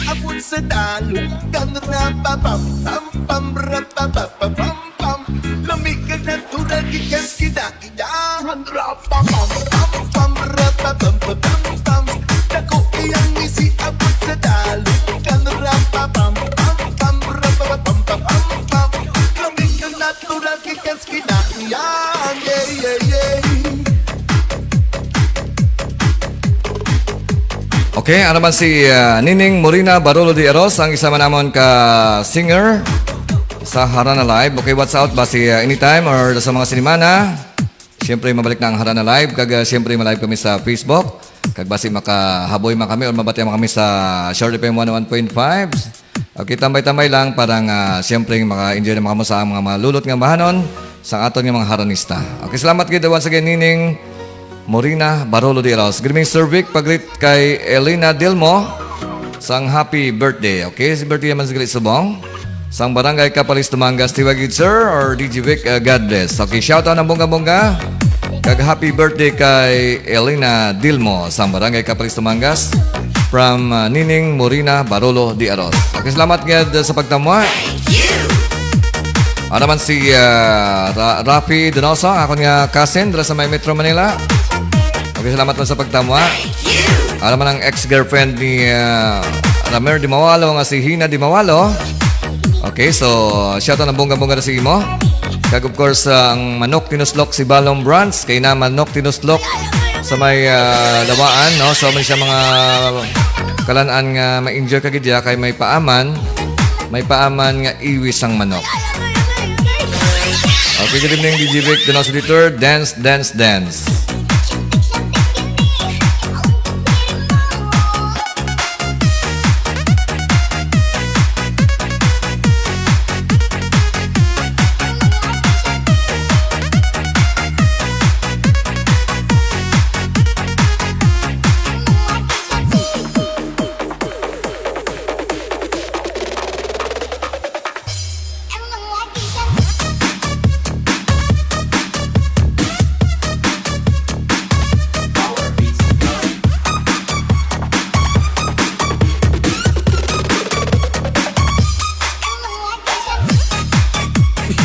Abot sa talong, kan ra pa pam, pam, pam, ra pa pa pa pam, pam. Lamig kag natural, gikan sa kidakid. Dahan ra pa pam, pam, pam, ra pa pam, pa pam, pam. Dako iyang ngisi abot sa talong. Kan ra pa pam, pam, pam, ra pa pam, pa pam, pam. Lamig kag natural gikan sa kinahiyan. Yeah, yeah, yeah. Okay, ano man si, ah, Nining Morina Barolo de Aros, ang isa man namon ka singer sa Harana Live. Okay, what's out ba si, ah, Anytime or sa mga sinimana? Siyempre, mabalik na ang Harana Live. Kag, ah, siyempre, ma-live kami sa Facebook. Kag basi makahaboy man kami or mabati man kami sa Short F M one oh one point five. Okay, tambay-tambay lang para nga, siyempre, maka-enjoy na kamo sa mga, mga lulot nga bahanon sa aton nga mga haranista. Okay, salamat gid once again, Nining Morina Barolo de Aros. Good evening, Sir Vic. Paglit kay Elena Dilmo sang happy birthday. Okay, si birthday naman sa gali subong. Sang Barangay Capalis, Dumangas, tiwag gid, sir, or D J Vic, uh, God bless. Okay, shout out ng bongga-bongga. Kag happy birthday kay Elena Dilmo sang Barangay Capalis, Dumangas. From, uh, Nining Morina Barolo de Aros. Okay, salamat gid sa pagtamwa. Ano man si, uh, Ra-, Rafi Donoso, akon nga cousin, dira sa may Metro Manila. Okay, salamat man sa pagtamwa. Ano man ang ex-girlfriend ni, uh, Ramer Dimawalo nga si Hina Dimawalo. Okay, so, shout out ng bongga-bongga na sa imo. Kag of course, uh, ang manok tinuslok si Balong Brands, kay na manok tinuslok sa may, uh, Lawaan, no? So, may siya mga kalan-an nga ma-enjoy ka gid ya, kay may paaman, may paaman nga iwis ang manok. Okay, good evening, D J Vic, the Dance, Dance, Dance.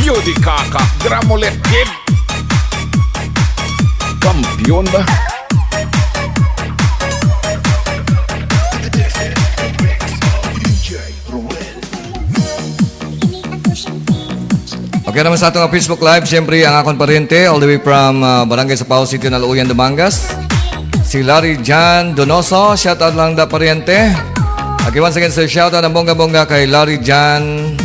Yo, di kaka, gramolet kid. Kampiyon ba? Okay naman sa ato nga Facebook Live, siyempre ang akon paryente, all the way from, ah, Barangay Sapaw City, Naluyan, Dumangas. Si Larry John Donoso, shout out lang da paryente. Okay, once again, sir, shout out ang bongga-bongga kay Larry John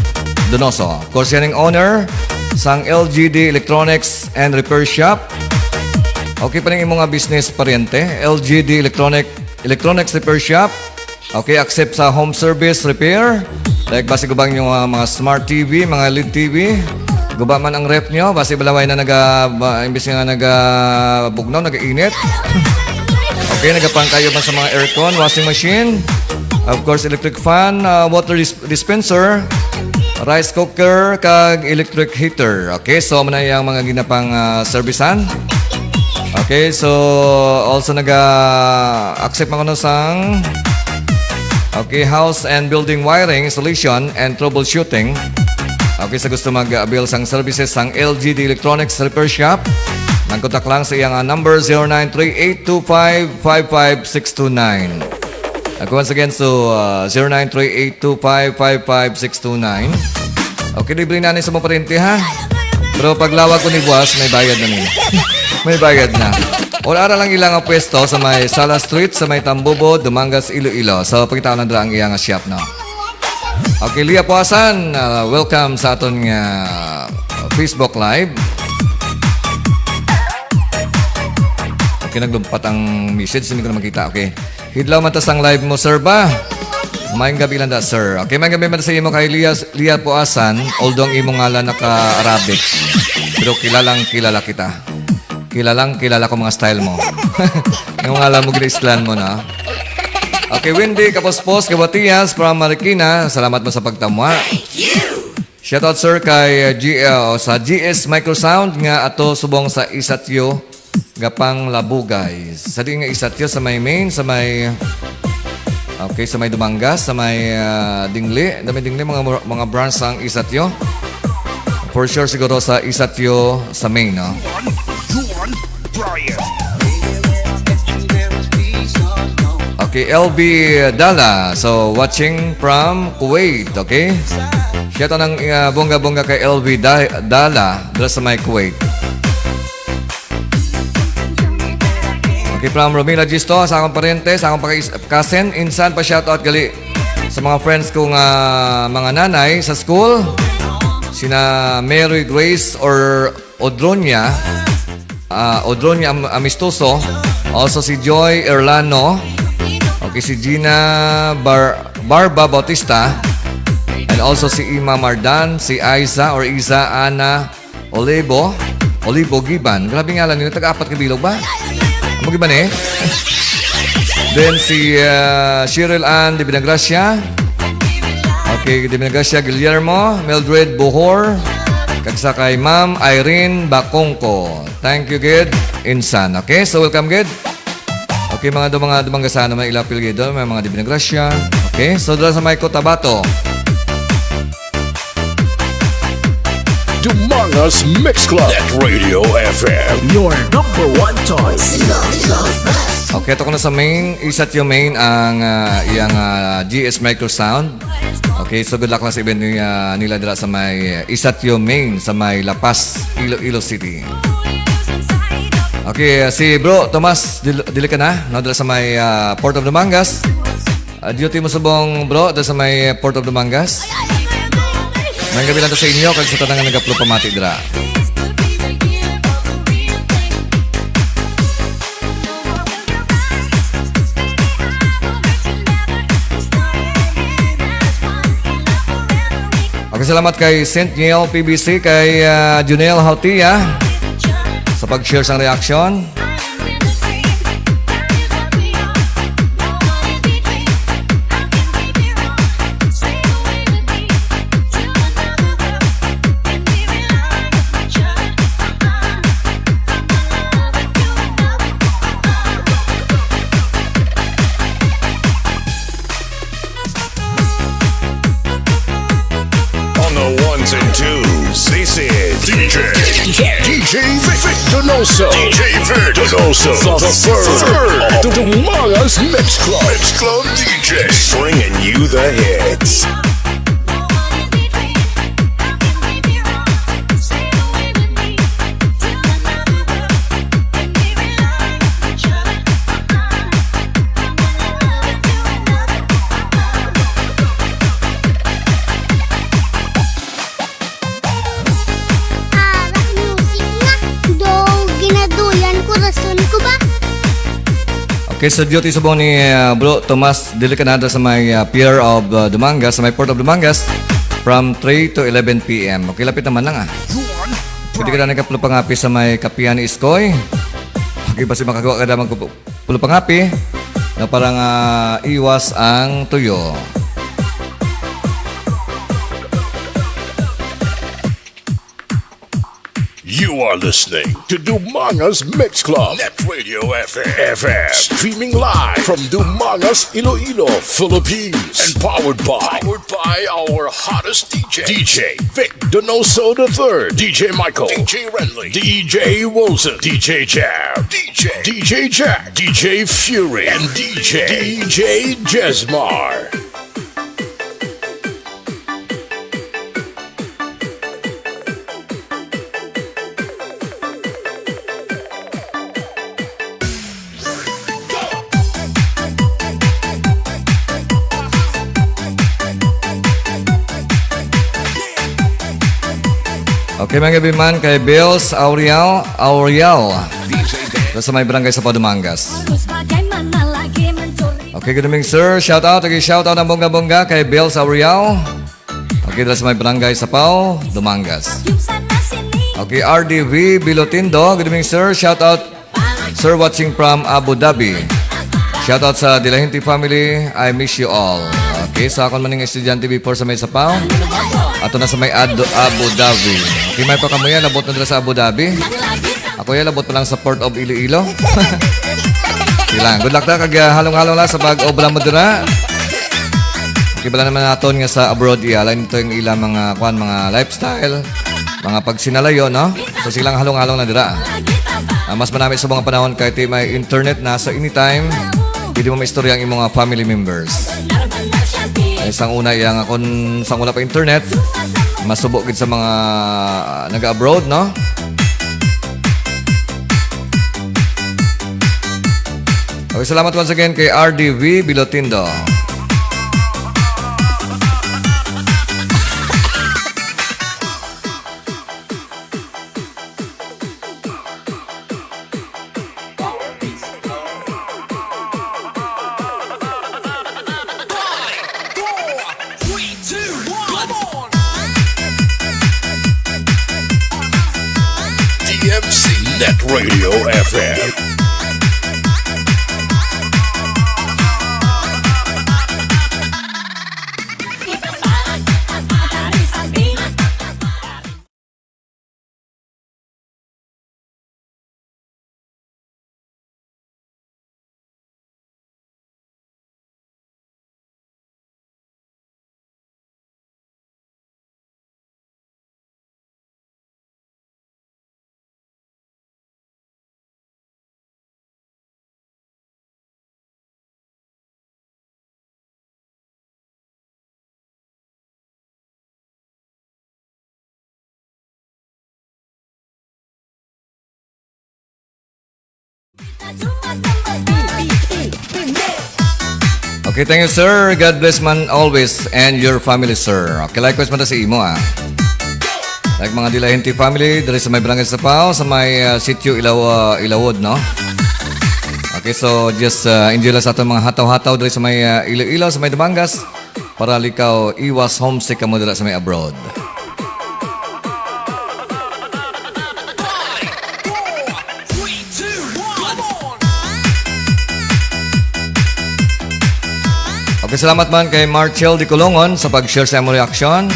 Donoso. Of course, yan ang owner sang L G D Electronics and Repair Shop. Okay pa ning imo nga business, paryente? L G D Electronic, Electronics Repair Shop. Okay, accept sa home service repair. Like, basi gubang yung, ah, mga smart T V, mga L E D T V. Guba man ang ref nyo, basi balaway na naga, ba, imbis nga naga bugnaw, naga-init. Okay, nagapangkayo man sa mga aircon, washing machine, of course, electric fan, uh, water dis- dispenser, rice cooker, kag electric heater. Okay, so, muna yung mga ginapang uh, servisan. Okay, so, also naga-accept man kuno sang, okay, house and building wiring, installation, and troubleshooting. Okay, sa gusto mag-avail sang services sang L G D Electronics Repair Shop, magkontak lang sa iyang, ah, number, zero nine three eight two five five five six two nine. Ako, once again, so, ah, zero nine three eight two five five five six two nine. Okay, libre na ni sa mga parente, ha? Pero paglawag ko ni buwas, may bayad na ni. May bayad na. Or ara lang ilang pwesto sa may Sala Street, sa may Tambubo, Dumangas, Iloilo. So, pakita lang dira ang iyang shop, no? Okay, Lia Puasan, ah, welcome sa aton nga Facebook Live. Okay, naglumpat ang message, hindi ko na makita. Okay. Hidlaw man ta sang live mo, sir, ba? Maayong gabi lang da, sir. Okay, maayong gabi man sa imo kay Lia, Lia Puasan, although ang imong ngalan naka-Arabic. Pero kilalang kilala kita. Kilalang kilala ko mga style mo. Yung ngalan mo, ginaislan mo na. Okay, Wendy Kapospos, Kawatias, from Marikina. Salamat mo sa pagtamwa. Shoutout, sir, kay uh, G, uh, sa G S Microsound nga ato subong sa Isatyo, Gapang Labugay. Sa di nga Isatyo, sa may main, sa may, okay, sa may Dumangas, sa may uh, Dingli. Dami Dingli, mga, mga branch ang Isatyo. For sure, siguro sa Isatyo, sa main, no? Okay, L B Dala. So, watching from Kuwait, okay? Shout out ng uh, bongga-bongga kay L B Da- Dala, dala sa may Kuwait. Okay, from Romina Gisto, sa akong parente, sa akong pagkais- cousin, insan pa shout out gali sa mga friends ko nga mga nanay sa school, sina Mary Grace or Odronia, ah, Odronia Am- Amistoso, also si Joy Erlano, okay, si Gina Bar- Barba Bautista, and also si Ima Mardan, si Aiza or Iza Ana Olivo, Olivo Giban. Grabe nga lang nila, taga-apat ka bilog ba? Mo Giban eh. Then si uh, Cheryl Ann de Vinagracia. Okay, de Vinagracia Guillermo, Mildred Bohor, kag sa kay Ma'am Irene Bacongco. Thank you, gid. Insan. Okay, so welcome, gid. Okay, mga do mga Dumanggasano, may ila apelyido, may mga de Vinagracia. Okay, so dala sa may Cotabato. Dumangas Mix Club at Radio F M. Your number one choice. Okay, ito ko na sa main. Isatyo main ang ah, iyang ah, G S Microsound. Okay, so good luck lang sa event ni, ah, nila dira sa may Isatyo main sa may La Paz, Iloilo City. Okay, ah, si Bro Tomas, dil- dili ka na, no, dira sa may ah, Port of Dumangas. Ah, duty mo subong, bro, dira sa may Port of Dumangas. May gabi lang to sa inyo, kag sa tanang nga nagaplo pamati dira. Okay, salamat kay Saint Niel P B C, kay ah, Junel Hautia sa pag-share sang reaction. On the ones and twos, this is D J, D J, D J Vic, Vic Donoso, D J Vic Donoso, the third, the Dumangas Mix Club, Mix Club D J, bringing you the hits. Ara music nga, daw ginaduyan ko rason ko ba? Okay, so duty subong ni uh, Bro Tomas Dilicanada sa may uh, Pier of uh, Dumangas, sa may Port of Dumangas. from three to eleven P M. Okay, lapit naman lang, ah. Pwede ka na nagkapulo pangapi sa may kapihan ni Iskoy. Okay, basi makakuha ka naman ko pulo pangapi na parang, ah, iwas ang tuyo. You are listening to Dumanga's Mix Club, Net Radio F M, F M. Streaming live from Dumanga's, Iloilo, Philippines. And powered by, powered by our hottest D J, D J Vic Donoso the third, D J Michael, D J Renly, D J Wilson, D J Jam, D J, D J Jack, D J Fury, and D J, D J Jesmar. Okay, mga kaibigan, kay Bills Aurial, Aurial. Sa may barangay sa Padumangas. Okay, good evening, sir. Shout out, okay, shout out ang bongga-bongga kay Bills Aurial. Okay, dala sa may barangay Sapaw, Dumangas. Okay, R D V Bilotindo. Good evening, sir. Shout out, sir, watching from Abu Dhabi. Shout out sa Dilahinti family. I miss you all. Okay, sa akon man ning estudyante before sa may Sapaw. Ato na sa may Ad-, Abu Dhabi. Okay, may pa kamuya, labot na dala sa Abu Dhabi. Ako ya, labot pa lang sa Port of Iloilo. Sige lang. Good luck na, kag, ah, halong-halong lang sa pag-obra mo dira. Kibala naman naton nga sa abroad, iya, lain to yung ilang mga, kwan, mga lifestyle, mga pagsinalayo, no? So, silang halong-halong na dira. Ah, mas manami sa mga panahon kay ti may internet na sa anytime, pwede mo maistorya ang imong mga family members. Ay, sang una, iya nga, kung sang wala pa internet, masubo gid sa mga, ah, naga-abroad, no? Okay, salamat once again kay R D V Bilotindo. Three, two, one, come on! D M C Net Radio F M. Okay, thank you, sir. God bless man always and your family, sir. Okay, likewise man sa imo, ah. Like mga Dilahinti family, diri sa may Barangay Sapaw, sa may, ah, Sitio Ilaw-, ah, Ilawod, no? Okay, so just, ah, enjoy lang sa atong mga hataw-hataw diri sa may, ah, Iloilo, sa may Dumangas. Para likaw, iwas homesick kamo dira sa may abroad. Okay, salamat man kay Marchel de Colongon sa pag-share sa among reaction.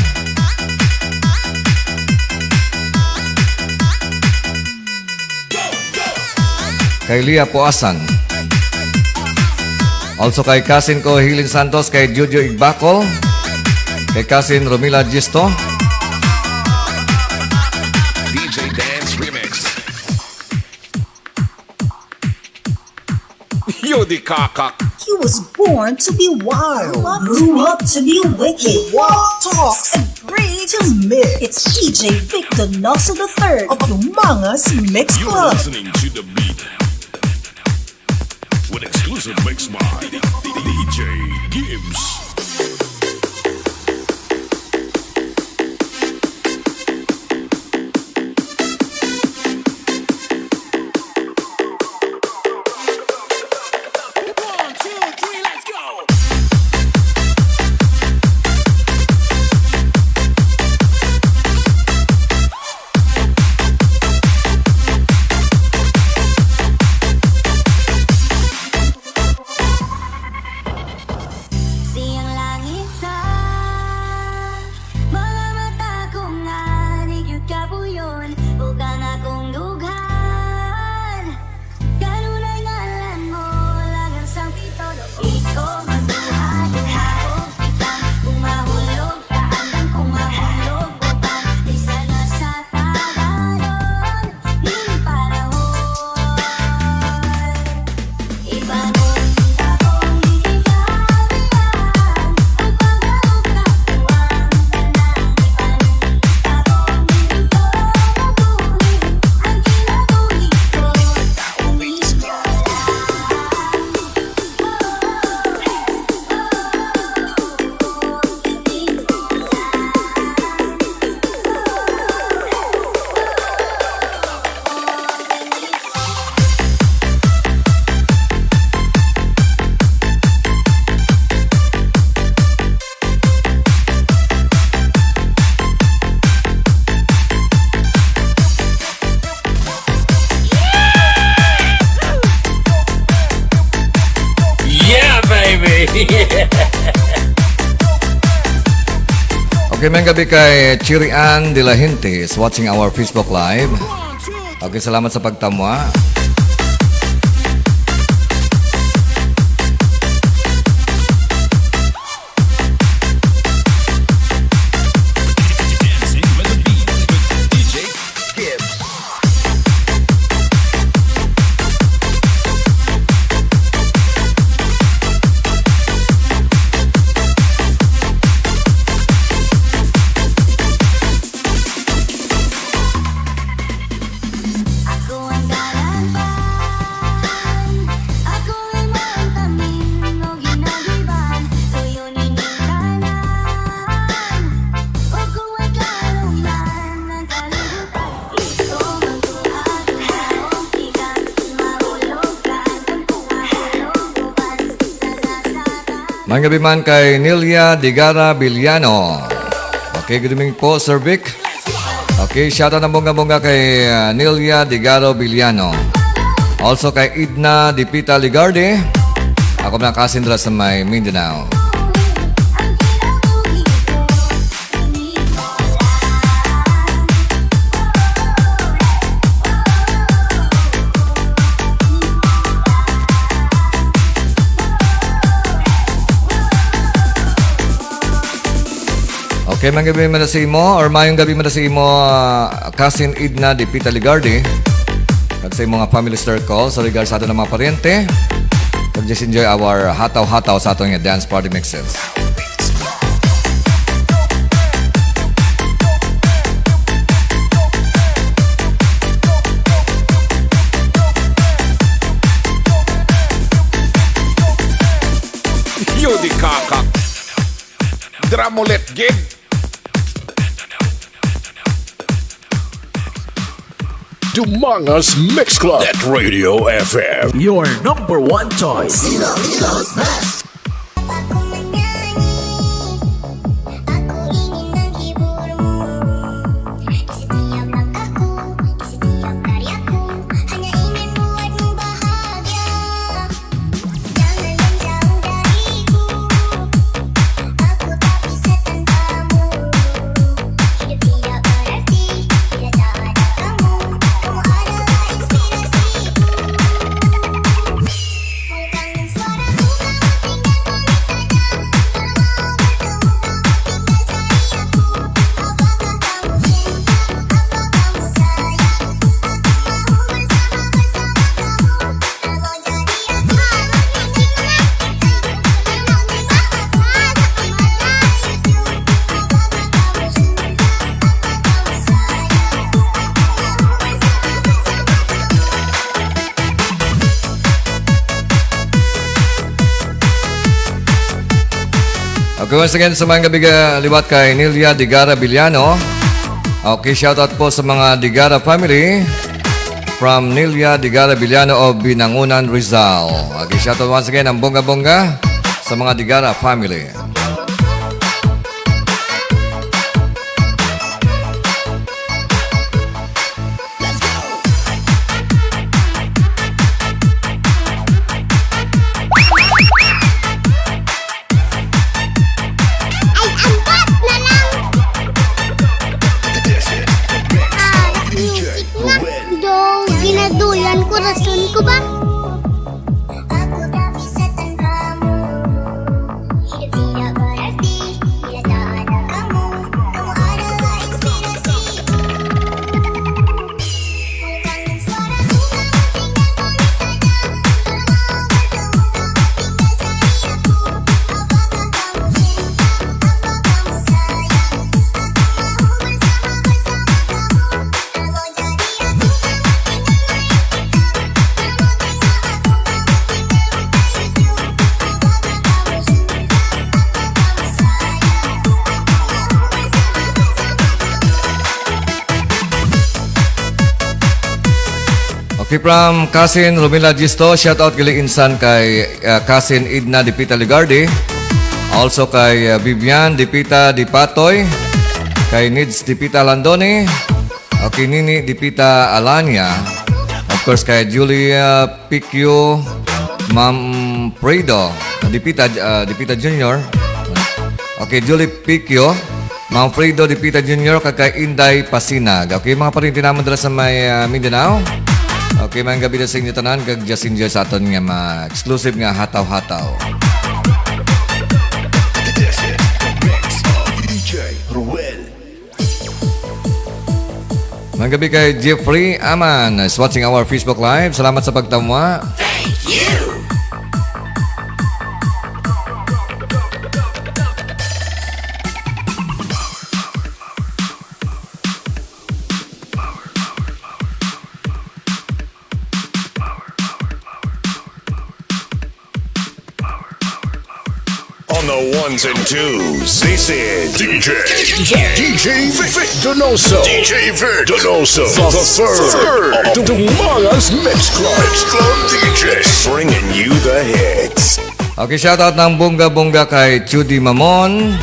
Kay Lia Puasan. Also kay cousin ko, Hilin Santos, kay Jojo Igbacol, kay cousin Romila Gisto. D J Dance Remix. Yo, di kakak. He was born to be wild, grew up to be wicked, walk, talk, and pray to mix. It's D J Victor Nosso the third of Dumanga's Mix You're Club. Listening to the beat with exclusive mix by D J Gibbs. One, two, three, let's go! Okay, maayong gabi kay Chiri Ann de la Gente is watching our Facebook Live. Okay, salamat sa pagtamwa. Maayong gabi man kay Nilia Digara Villano. Okay, good evening po, Sir Vic. Okay, shoutout na bunga-bunga kay, uh, Nilia Digaro Villano. Also kay Idna Dipita Ligarde. Ako na kasindra sa may Mindanao. Okay, maayong gabi man sa imo, or maayong gabi man sa imo, ah, cousin Idna Dipita Ligarde. Kag sa imo nga family circle, sa regards sa aton nga mga paryente. Kag just enjoy our hataw-hataw sa aton nga dance party mixes. Yo di kaka. Dramulet gid. Dumangas Mix Club at Radio F M. Your number one choice. Iloilo's best. Okay, once again, sa mga gabi, ah, liwat kay Nilia Digara Villano. Okay, shoutout po sa mga Digara family. From Nilia Digara Villano of Binangunan, Rizal. Okay, shoutout once again, ang bongga-bongga sa mga Digara family. Ay, ang bot na lang. Ah, music na. Do, ginaduyan ko, rason ko ba? Okay, from cousin Romila Gisto, shout out gali insan kay, uh, cousin Edna Dipita Ligardi, also kay, uh, Vivian Dipita Dipatoy, kay Nids Dipita Landoni, okay, Nini Dipita Alanya, of course, kay Julia Piquio, Ma'am Fredo, Dipita, uh, Dipita Junior, okay, Julie Piquio, Manfredo Dipita Junior, kag kay Inday Pasinag. Okay, mga parinti naman dira sa may, ah, Mindanao. Okay, maayong gabi na sa inyo tanan, kag just enjoy sa aton nga mga exclusive nga hataw-hataw. This is the mix of D J Ruel. Maayong gabi kay Jeffrey Aman is watching our Facebook Live. Salamat sa pagtamwa. Thank you! On the ones and twos, this is D J, D J Vic, Vic Donoso, D J Vic Donoso, the third of the Dumangas Mix Club, Mix Club D J, bringing you the hits. Okay, shout out ng bongga-bongga kay Judy Mamon.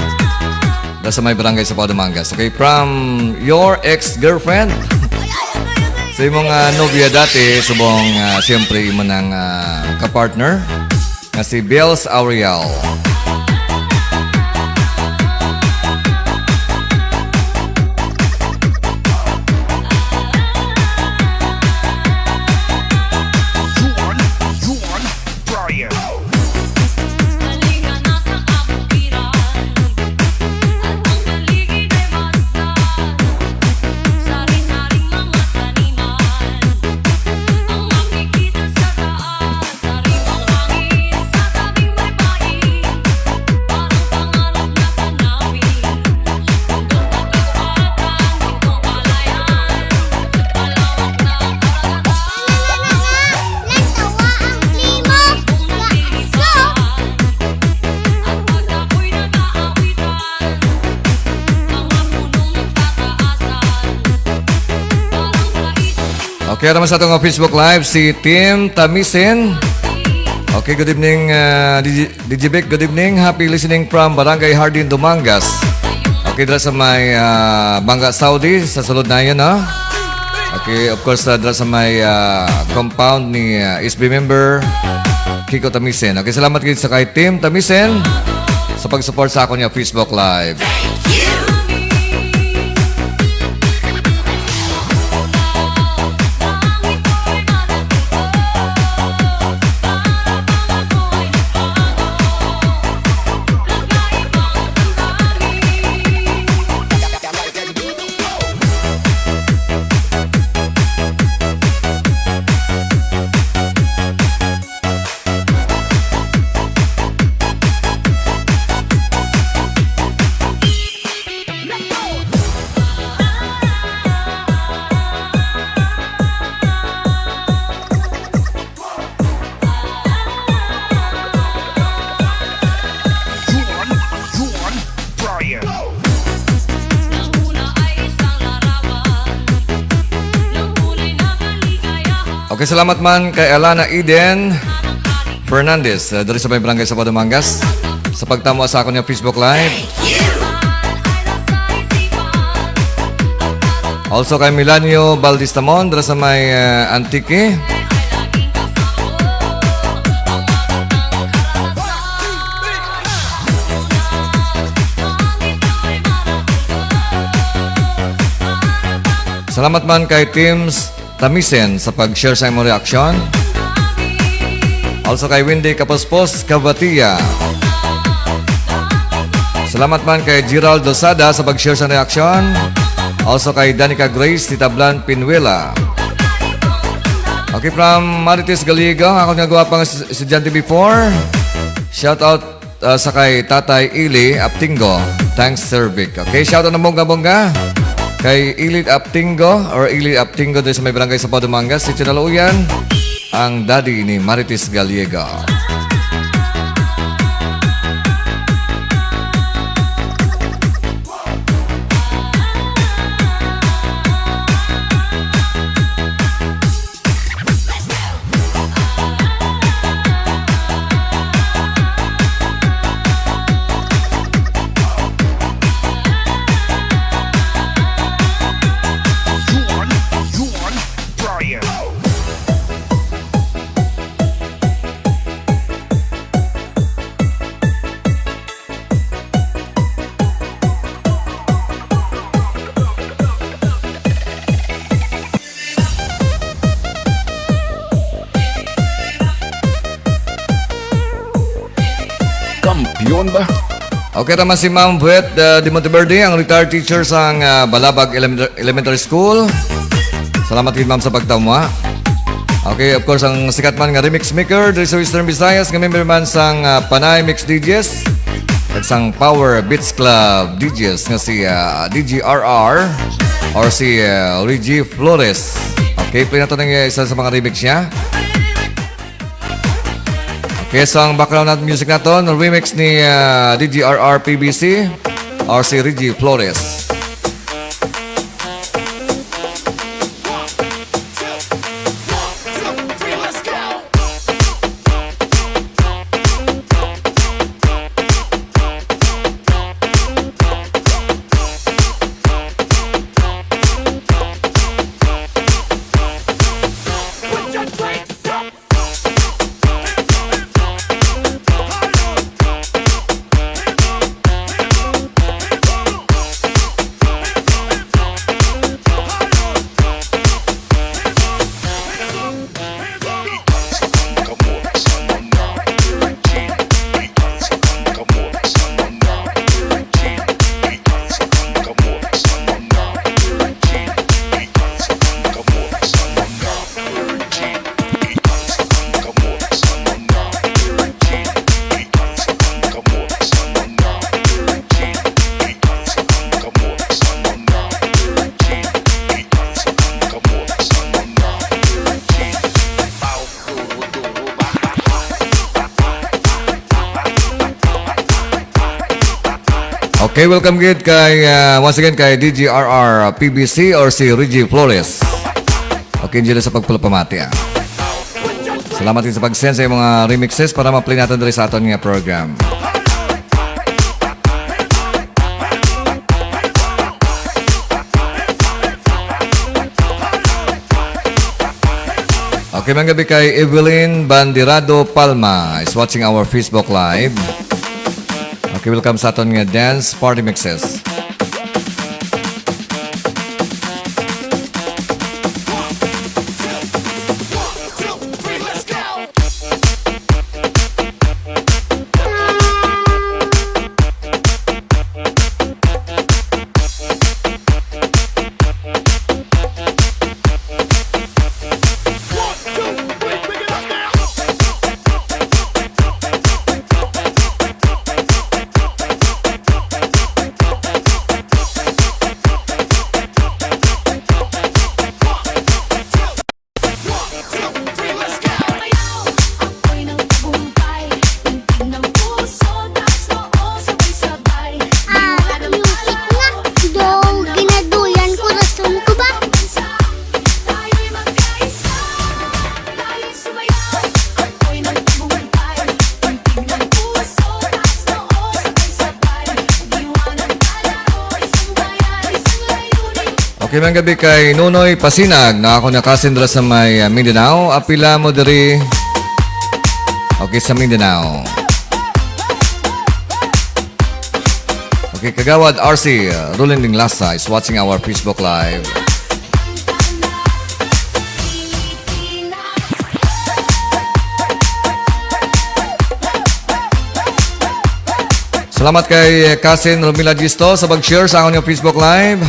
Da sa may barangay sa Pao, Dumangas. Okay, from your ex-girlfriend. Sa imong, ah, nobya dati, subong, ah, siyempre, imo nang, ah, kapartner nga si Bells Auriel. Juan, Juan, Brian. Okay, naman sa atong Facebook Live, si Tim Tamisen. Okay, good evening, uh, D J Vic. Good evening. Happy listening from Barangay Hardin, Dumangas. Okay, dira sa may, ah, Banga, Saudi, sa sulod na yun, no? Okay, of course, ah, dira sa may, ah, compound ni, ah, S B member Kiko Tamisen. Okay, salamat gid sa kay Tim Tamisen sa pag-support sa akon nga Facebook Live. Juan, Juan, Brian. Okay, salamat man kay Alana Eden Fernandez, uh, diri sa may barangay sa Padumangas, sa pagtamo sa akon nga Facebook Live. Also kay Milanio Valdez Tamon, dira sa may, uh, Antique. Salamat man kay Teams Tamisen sa pag-share sa imong reaksyon. Also kay Wendy Kapuspos Cavatia. Salamat man kay Gerald Lozada sa pag-share sa reaksyon. Also kay Danica Grace Titablan Pinuela. Okay, from Marites Gallego, ang akon nga gwapa nga es-, estudyante before. Shout out, uh, sa kay Tatay Ili Aptingo. Thanks, Sir Vic. Okay, shout out na bongga-bongga kay Ili Aptingo or Ili Aptingo diri sa may barangay sa Padumangas, Sitio Naluyan, ang daddy ni Marites Gallego. Juan, Juan, Brian. Yun ba? Okay, tama si Ma'am Buet, uh, de Monteverde, ang retired teacher sang, uh, Balabag Elementar-, Elementary School. Salamat gid, ma'am, sa pagtama. Okay, of course, ang sikat man nga remix maker diri sa Western Visayas, nga member man sang, uh, Panay Mix D Js at sang Power Beats Club D Js nga si, uh, D J R R or si, uh, Reggie Flores. Okay, play nato ang isa sa mga remix niya. Okay, so ang background nat-, music naton, remix ni, ah, D J R R P B C or si Reggie Flores. Okay, welcome gid kay, ah, once again kay D J R R P B C or si Reggie Flores. Okay, enjoy sa pagpulapamati, ah. Salamat din sa pag-send sa iyong mga remixes para ma-play natin diri sa aton nga program. Okay, mga gabi kay Evelyn Bandirado Palma is watching our Facebook Live. Okay, welcome sa aton nga dance party mixes. Ah, music nga. Do, ginaduyan ko, rason ko ba? Okay, mga gabi kay Nonoy Pasinag, nga ako na cousin dira sa may, ah, Mindanao. Apila mo diri. Okay, sa Mindanao. Okay, Kagawad R C, uh, Roland Dinglasa is watching our Facebook Live. Salamat kay, eh, Cousin Romila Gisto sa pag-share sa akong Facebook Live.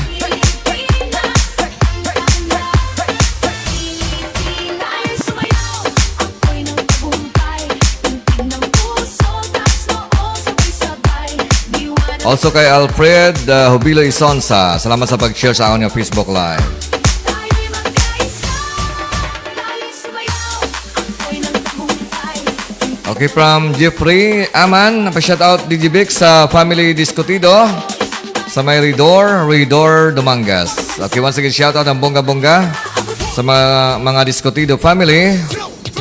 Also kay Alfred, uh, Jubilo Isonza. Salamat sa pag-share sa akong Facebook Live. Okay, from Jeffrey Aman, napa-shout out D J Vic sa family Discutido sa may Ridor, Ridor, Dumangas. Okay, once again, shout out ang bongga-bongga sa mga, mga Discutido family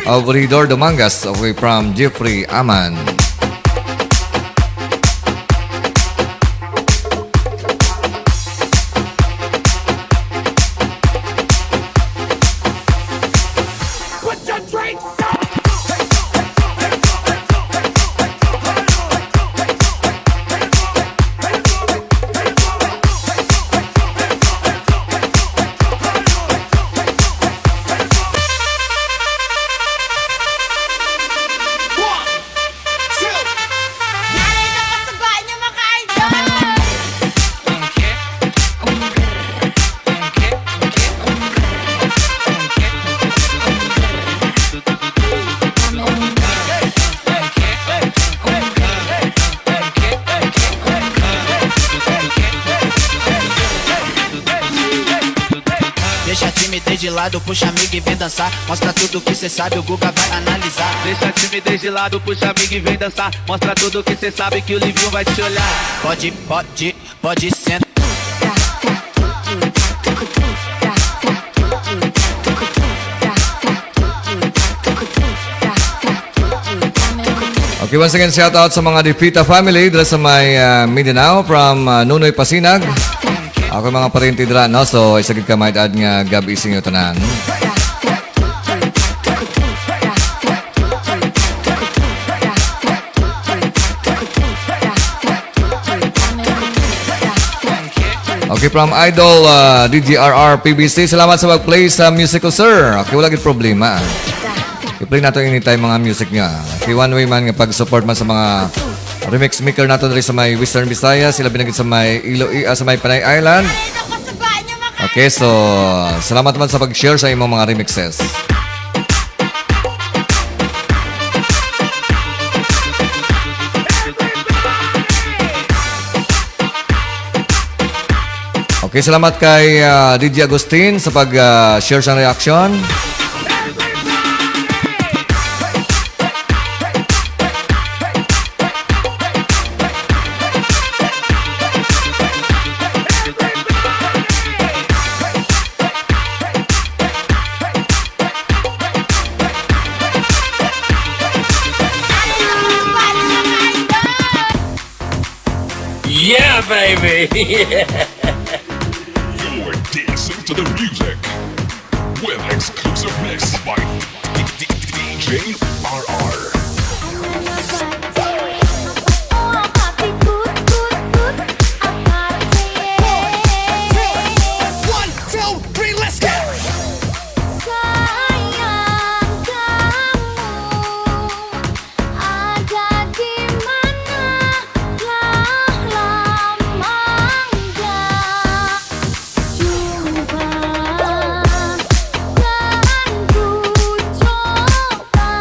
of Ridor, Dumangas. Okay, from Jeffrey Aman. De lado, puxa amigo e vem dançar. Mostra tudo que cê sabe, o Guga vai analisar. Deixa a timidez de lado, puxa amigo e vem dançar. Mostra tudo que cê sabe, que o Livinho vai te olhar. Pode, pode, pode sentar. Okay, once again, shout out sa mga Dipita family dira sa may ah, Mindanao from ah, Nunoy Pasinag. Ako mga parente dira, no? So, isa gid ka may ad nga gabi sa inyo tanan. Okay, from Idol uh, D G R R P B C, salamat sa pag-play sa music ko, sir. Okay, wala gid problema. I-play nato anytime mga music nga. Okay, one way man nga pag-support man sa mga remix maker nato diri sa may Western Visayas, sila binagit sa may Iloilo, ah, sa may Panay Island. Okay, so salamat man sa pag-share sa imong mga remixes. Okay, salamat kay ah, D J Agustin sa pag-share sa reaction. Yeah, baby! You're dancing to the music with exclusive mix by D- D- D J R R. One, two, three, let's go! Sayang kamu ada di mana lah lamang dah. Cuba kan ku coba.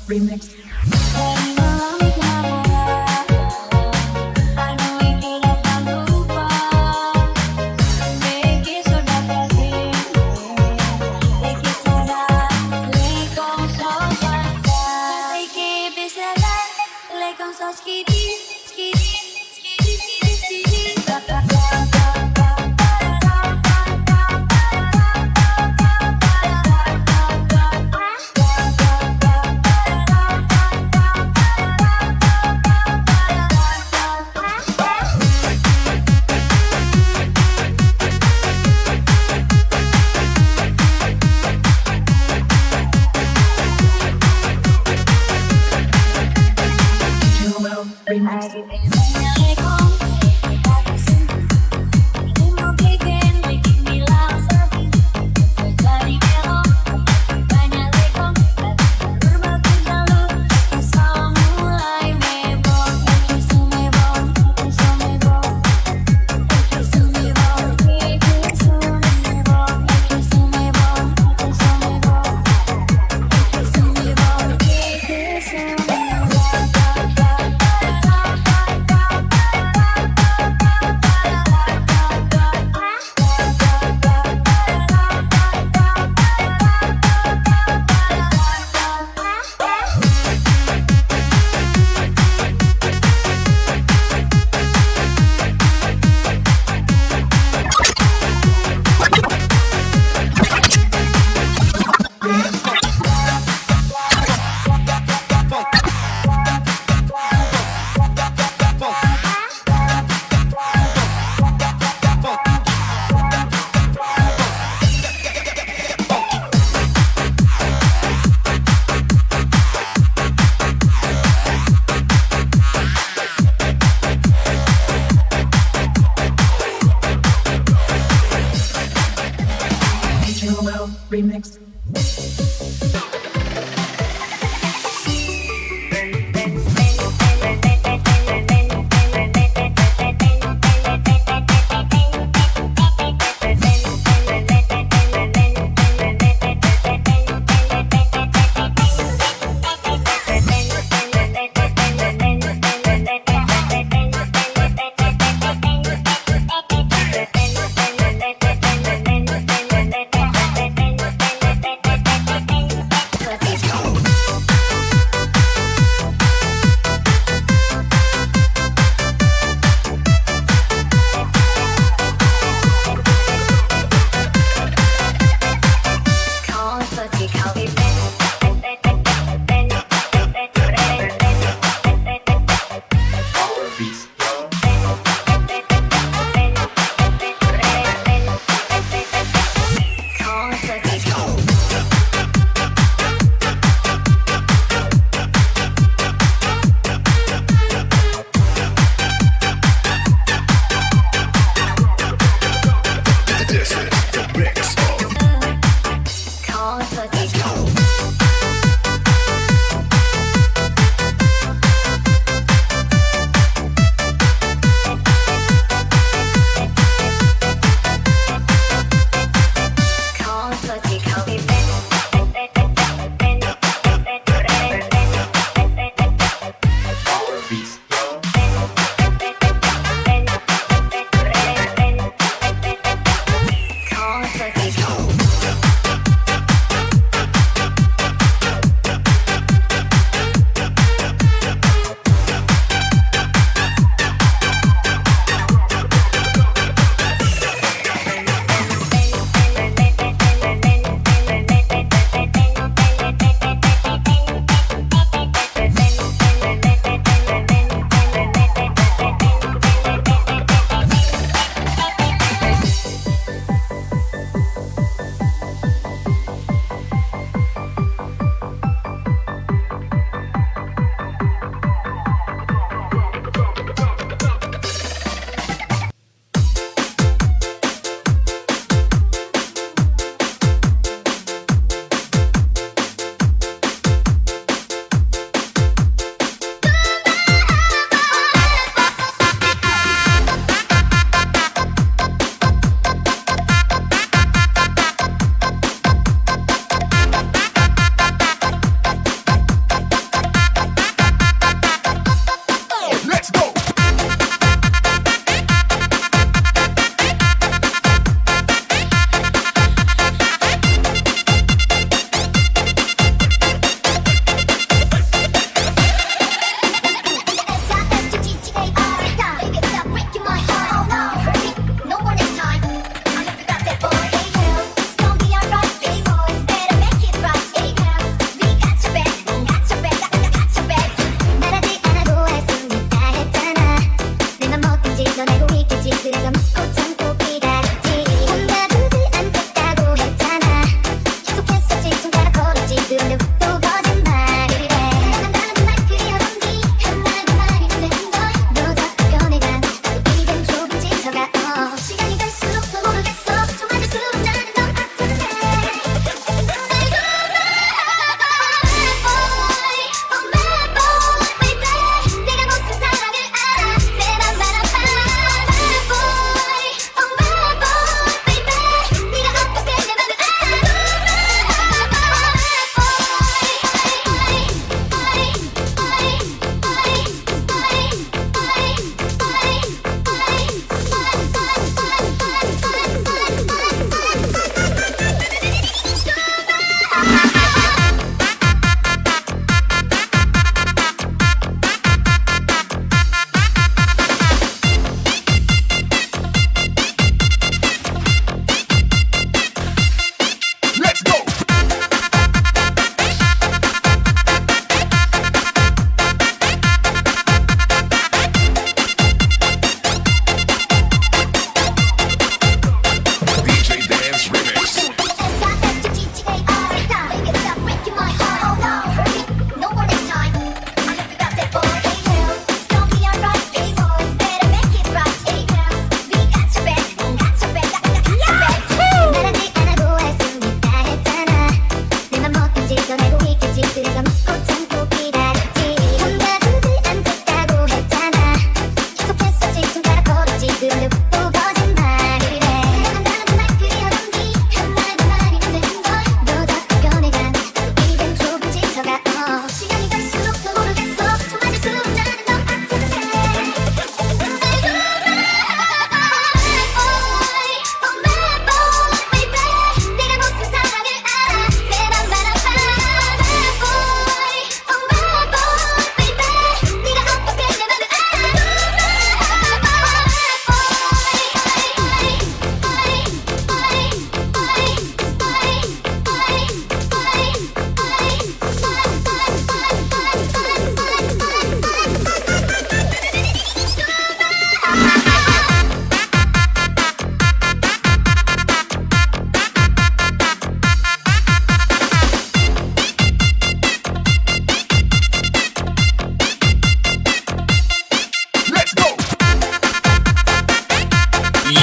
Remix. Remix.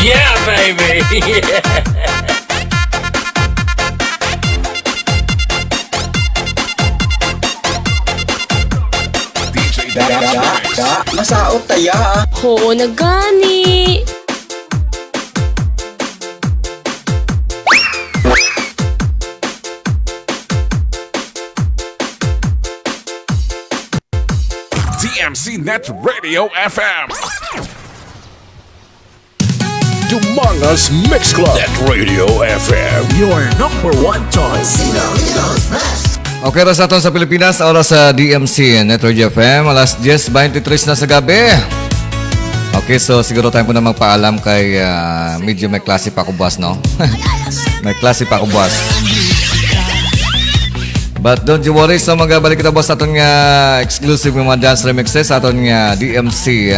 Yeah, baby! Yeah. Da, da, da, masaot ta ya. Oo na gani. D M C Net Radio F M. Dumangas Mix Club. Net Radio F M. Your number one choice. Okay, oras naton sa Pilipinas, oras sa D M C Net Radio F M, alas diyes beintitrés na sa gabi. Okay, so siguro time po na magpaalam kay ah, medyo may klase pa ako buwas, no? May klase pa ako buwas. But don't you worry, so magabalik kita buwas sa aton nga exclusive nga mga dance remixes sa aton nga D M C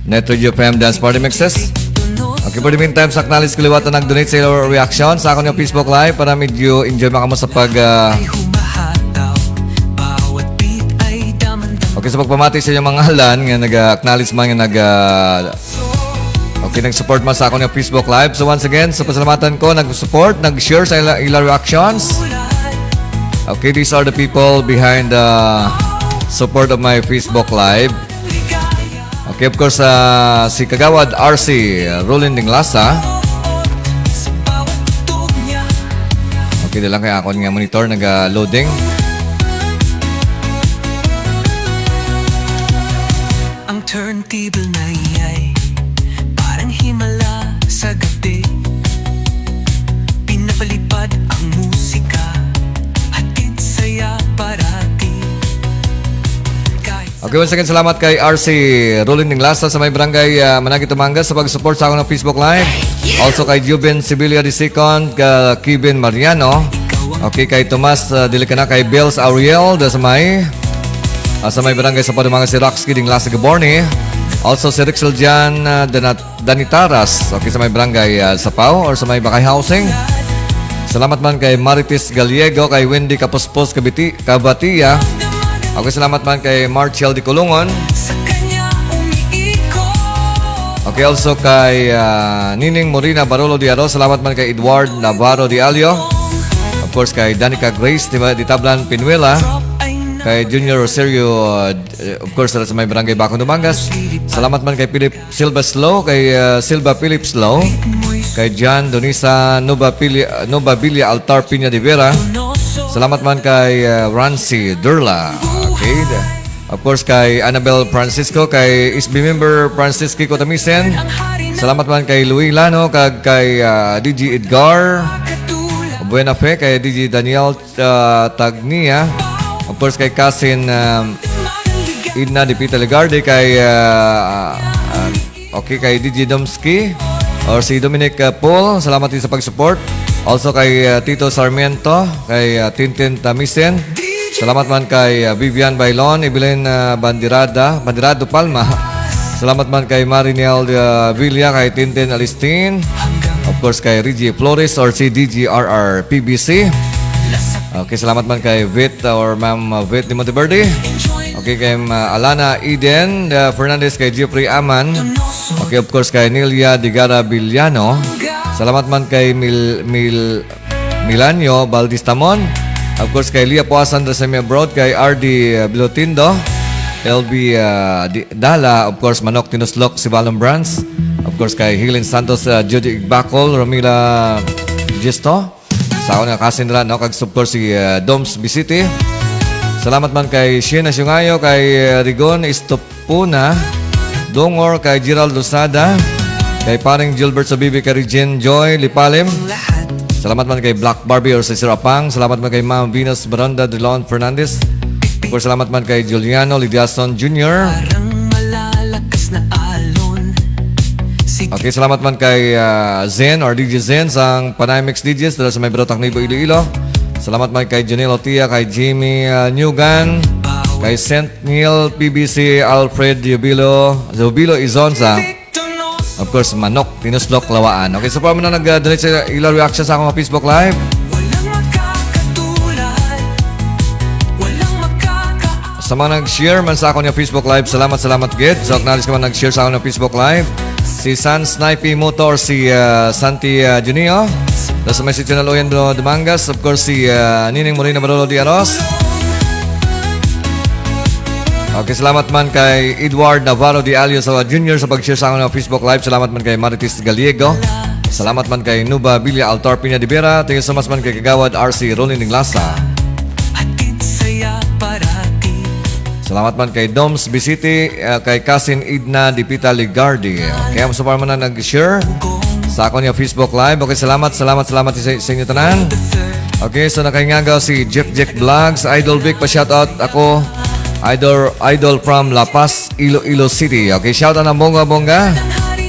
Net Radio F M Dance Party Mixes. Okay, for the meantime, sa acknowledge ko liwat na nag-donate sa ilo reaction sa akon nga Facebook Live para medyo enjoy makamo sa pag ah, Okay, sa pagpamati sa inyong mga ngalan nga nag-acknowledge man nga nag ah, okay, nag-support man sa akon nga Facebook Live. So once again, sa pasalamatan ko, nag-support, nag-share sa ila, ila reactions. Okay, these are the people behind the support of my Facebook Live. Okay, of course, ah, si Kagawad R C Rolin Dinglasa. Okay, di lang kay akon nga monitor nag-loading. Ang turntable na iyay parang himala sa gabi. Pinapalipad ang musika, hatid saya parati. Kahit Okay, once again, salamat kay R C Rolin Dinglasa sa may barangay ah, Managit, Tumangas sa pag-support sa akong Facebook Live. Also kay Juben Sibilia the second, ka Kevin Mariano. Okay, kay Tomas uh, Dilicana, kay Bells Auriel, da sa may ah, sa may barangay sa Padumangas, si Roxy Dinglasa Gaborni. Also si Rixel Jan uh, Danat Danitaras, okay, sa may barangay ah, Sapao or sa may Bakay Housing. Salamat man kay Marites Gallego, kay Wendy Kapuspos Kabiti, Kabatia. Okay, salamat man kay Marchel Dicolongon. Okay, also kay ah, Nining Morina Barolo Diaro. Salamat man kay Edward Navarro Diallo. Of course, kay Danica Grace Diba- Ditablan Pinuela. Kay Junior Rosario, uh, of course, sa may barangay Bacon, Dumangas. Salamat man kay Philip Silva Slow, kay uh, Silva Philip Slow, kay John Donisa Nobabilia, Nobabilia Altar Piña de Vera. Salamat man kay uh, Rancy Durla. Okay. Of course, kay Annabel Francisco, kay S B member Francis Kiko Tamisen. Salamat man kay Louis Lano, kag kay uh, D J Edgar Buena Fe, kay D J Daniel uh, Tagnia. Of course, kay Kasin um, Idna Dipita Legarde, kay uh, uh, okay, kay D J Domski or si Dominic uh, Paul. Salamat din sa pag-support. Also kay uh, Tito Sarmiento, kay uh, Tintin Tamisen. Salamat man kay uh, Vivian Bailon, Evelyn uh, Bandirada, Bandirado Palma. Salamat man kay Marinel uh, Villa, kay Tintin Alistin. Of course, kay Reggie Flores or si D G R R P B C. Okay, salamat man kay Vit or Ma'am uh, Vit de Monteverde. Okay, kay uh, Alana Eden uh, Fernandez, kay Jeffrey Aman. Okay, of course, kay Nelia Digara Villano. Salamat man kay Mil, Mil, Milanio Valdez Tamon. Of course, kay Lia Puasan Resemi Abroad, kay R D uh, Bilotindo, L B uh, Di- Dala, of course, Manok Tinuslok, si Balon Brands. Of course, kay Helen Santos, uh, Judy Igbacol, Romila Gisto. Sa ako nga kasin nila, no? Kag of course, si uh, Doms Bisiti. Salamat man kay Sheena Siungayo, kay uh, Rigon Istop- Puna, Dongor, kay Gerald Losada, kay Paring Gilbert Sabibi, kay Regine Joy Lipalim. Salamat man kay Black Barbie or si Sir Apang. Salamat man kay Ma'am Venus Baranda Delon Fernandez. Of course, salamat man kay Juliano Lidiason Junior. Okay, salamat man kay ah, Zen or D J Zen sang Panay Mix D Js dala sa may Brotak Nibo, Iloilo. Salamat man kay Janelle Otia, kay Jimmy ah, Newgan, kay Saint Neil, P B C, Alfred Jubilo, Jubilo Izonza. Of course, Manok Tinuslok Lawaan. Okay, so para mo na nag-donate sa ila reaction sa akong Facebook Live. Sa mga nag-share man sa akong Facebook Live, salamat, salamat gid. So, acknowledge ka man nag-share sa akong Facebook Live. Si San Snipe Motor, si, ah, Santi, ah, Junio. Tapos may si Channel Oyan Bro Dumangas. Of course, si, ah, Nining Moreno Barolo de Aros. Okay, salamat man kay Edward Navarro de Alio sa Junior sa pag-share sa akong Facebook Live. Salamat man kay Marites Gallego. Salamat man kay Nuba Villa Altar Piña de Vera. Thank you so much man kay Kagawad R C Rolly Niglasa. Hatid saya parati. Salamat man kay Doms Bisiti, uh, kay Kasin Idna Dipita Ligardi. Okay, so far man na nag-share sa akon nga Facebook Live. Okay, salamat, salamat, salamat sa, sa inyo tanan. Okay, so nakaingagaw si Jeff Jeff Vlogs, Idol Vic, pa-shoutout ako. Idol, Idol from La Paz, Iloilo City. Okay, shoutout na bongga-bongga.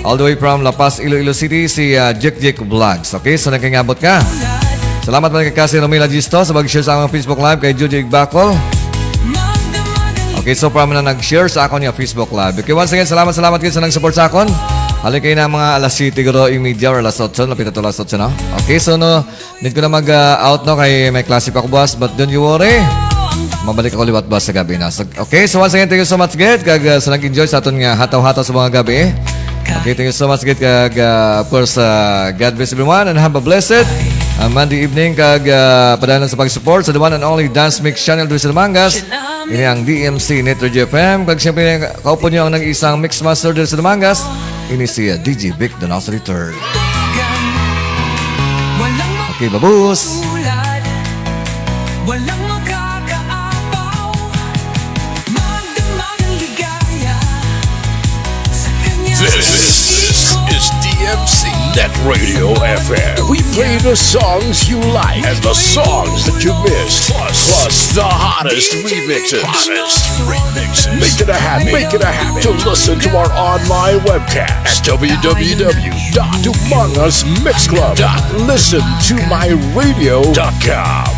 All the way from La Paz, Iloilo City, si, uh, Jeff Jeff Vlogs. Okay, so nakaingabot ka. Salamat man kay Kasi Romila Gisto sa pag-share sa akong Facebook Live, kay Judy Igbakol. Okay, so far man na nag-share sa akon nga Facebook Live. Okay, once again, salamat, salamat kayo sa nag-support sa akon. Halin kayo na mga alas siyete guro, imedya or alas otso, lapit na to alas otso, no? Okay, so no, need ko na mag-out, no, kay may klase pa ako buwas, but don't you worry. Mabalik ako liwat buwas sa gabi na. So, okay, so once again, thank you so much, Gid, kag, uh, sa nag-enjoy sa aton nga hataw-hataw sa mga gabi. Okay, thank you so much, Gid, kag, uh, of course, uh, God bless everyone and have a blessed, uh, Monday evening, kag, uh, padayon sa pag-support sa the one and only Dance Mix Channel diri sa Dumangas. Ini ang D M C Net Radio F M. Kag siyempre, kaupo niyo ang nag-isang mix master diri sa Dumangas. Ini si, uh, D J Vic Donato the third. Walang Okay, babus. Tulad, walang makakaapaw. Magdamag ang ligaya sa kanyang This is D M C Net Radio F M. We play the songs you like and the songs that you missed, plus, plus the hottest remixes. Hottest remixes. Make it a habit. Make it a habit to listen to our online webcast at w w w dot dumangas mix club dot listen to my radio dot com.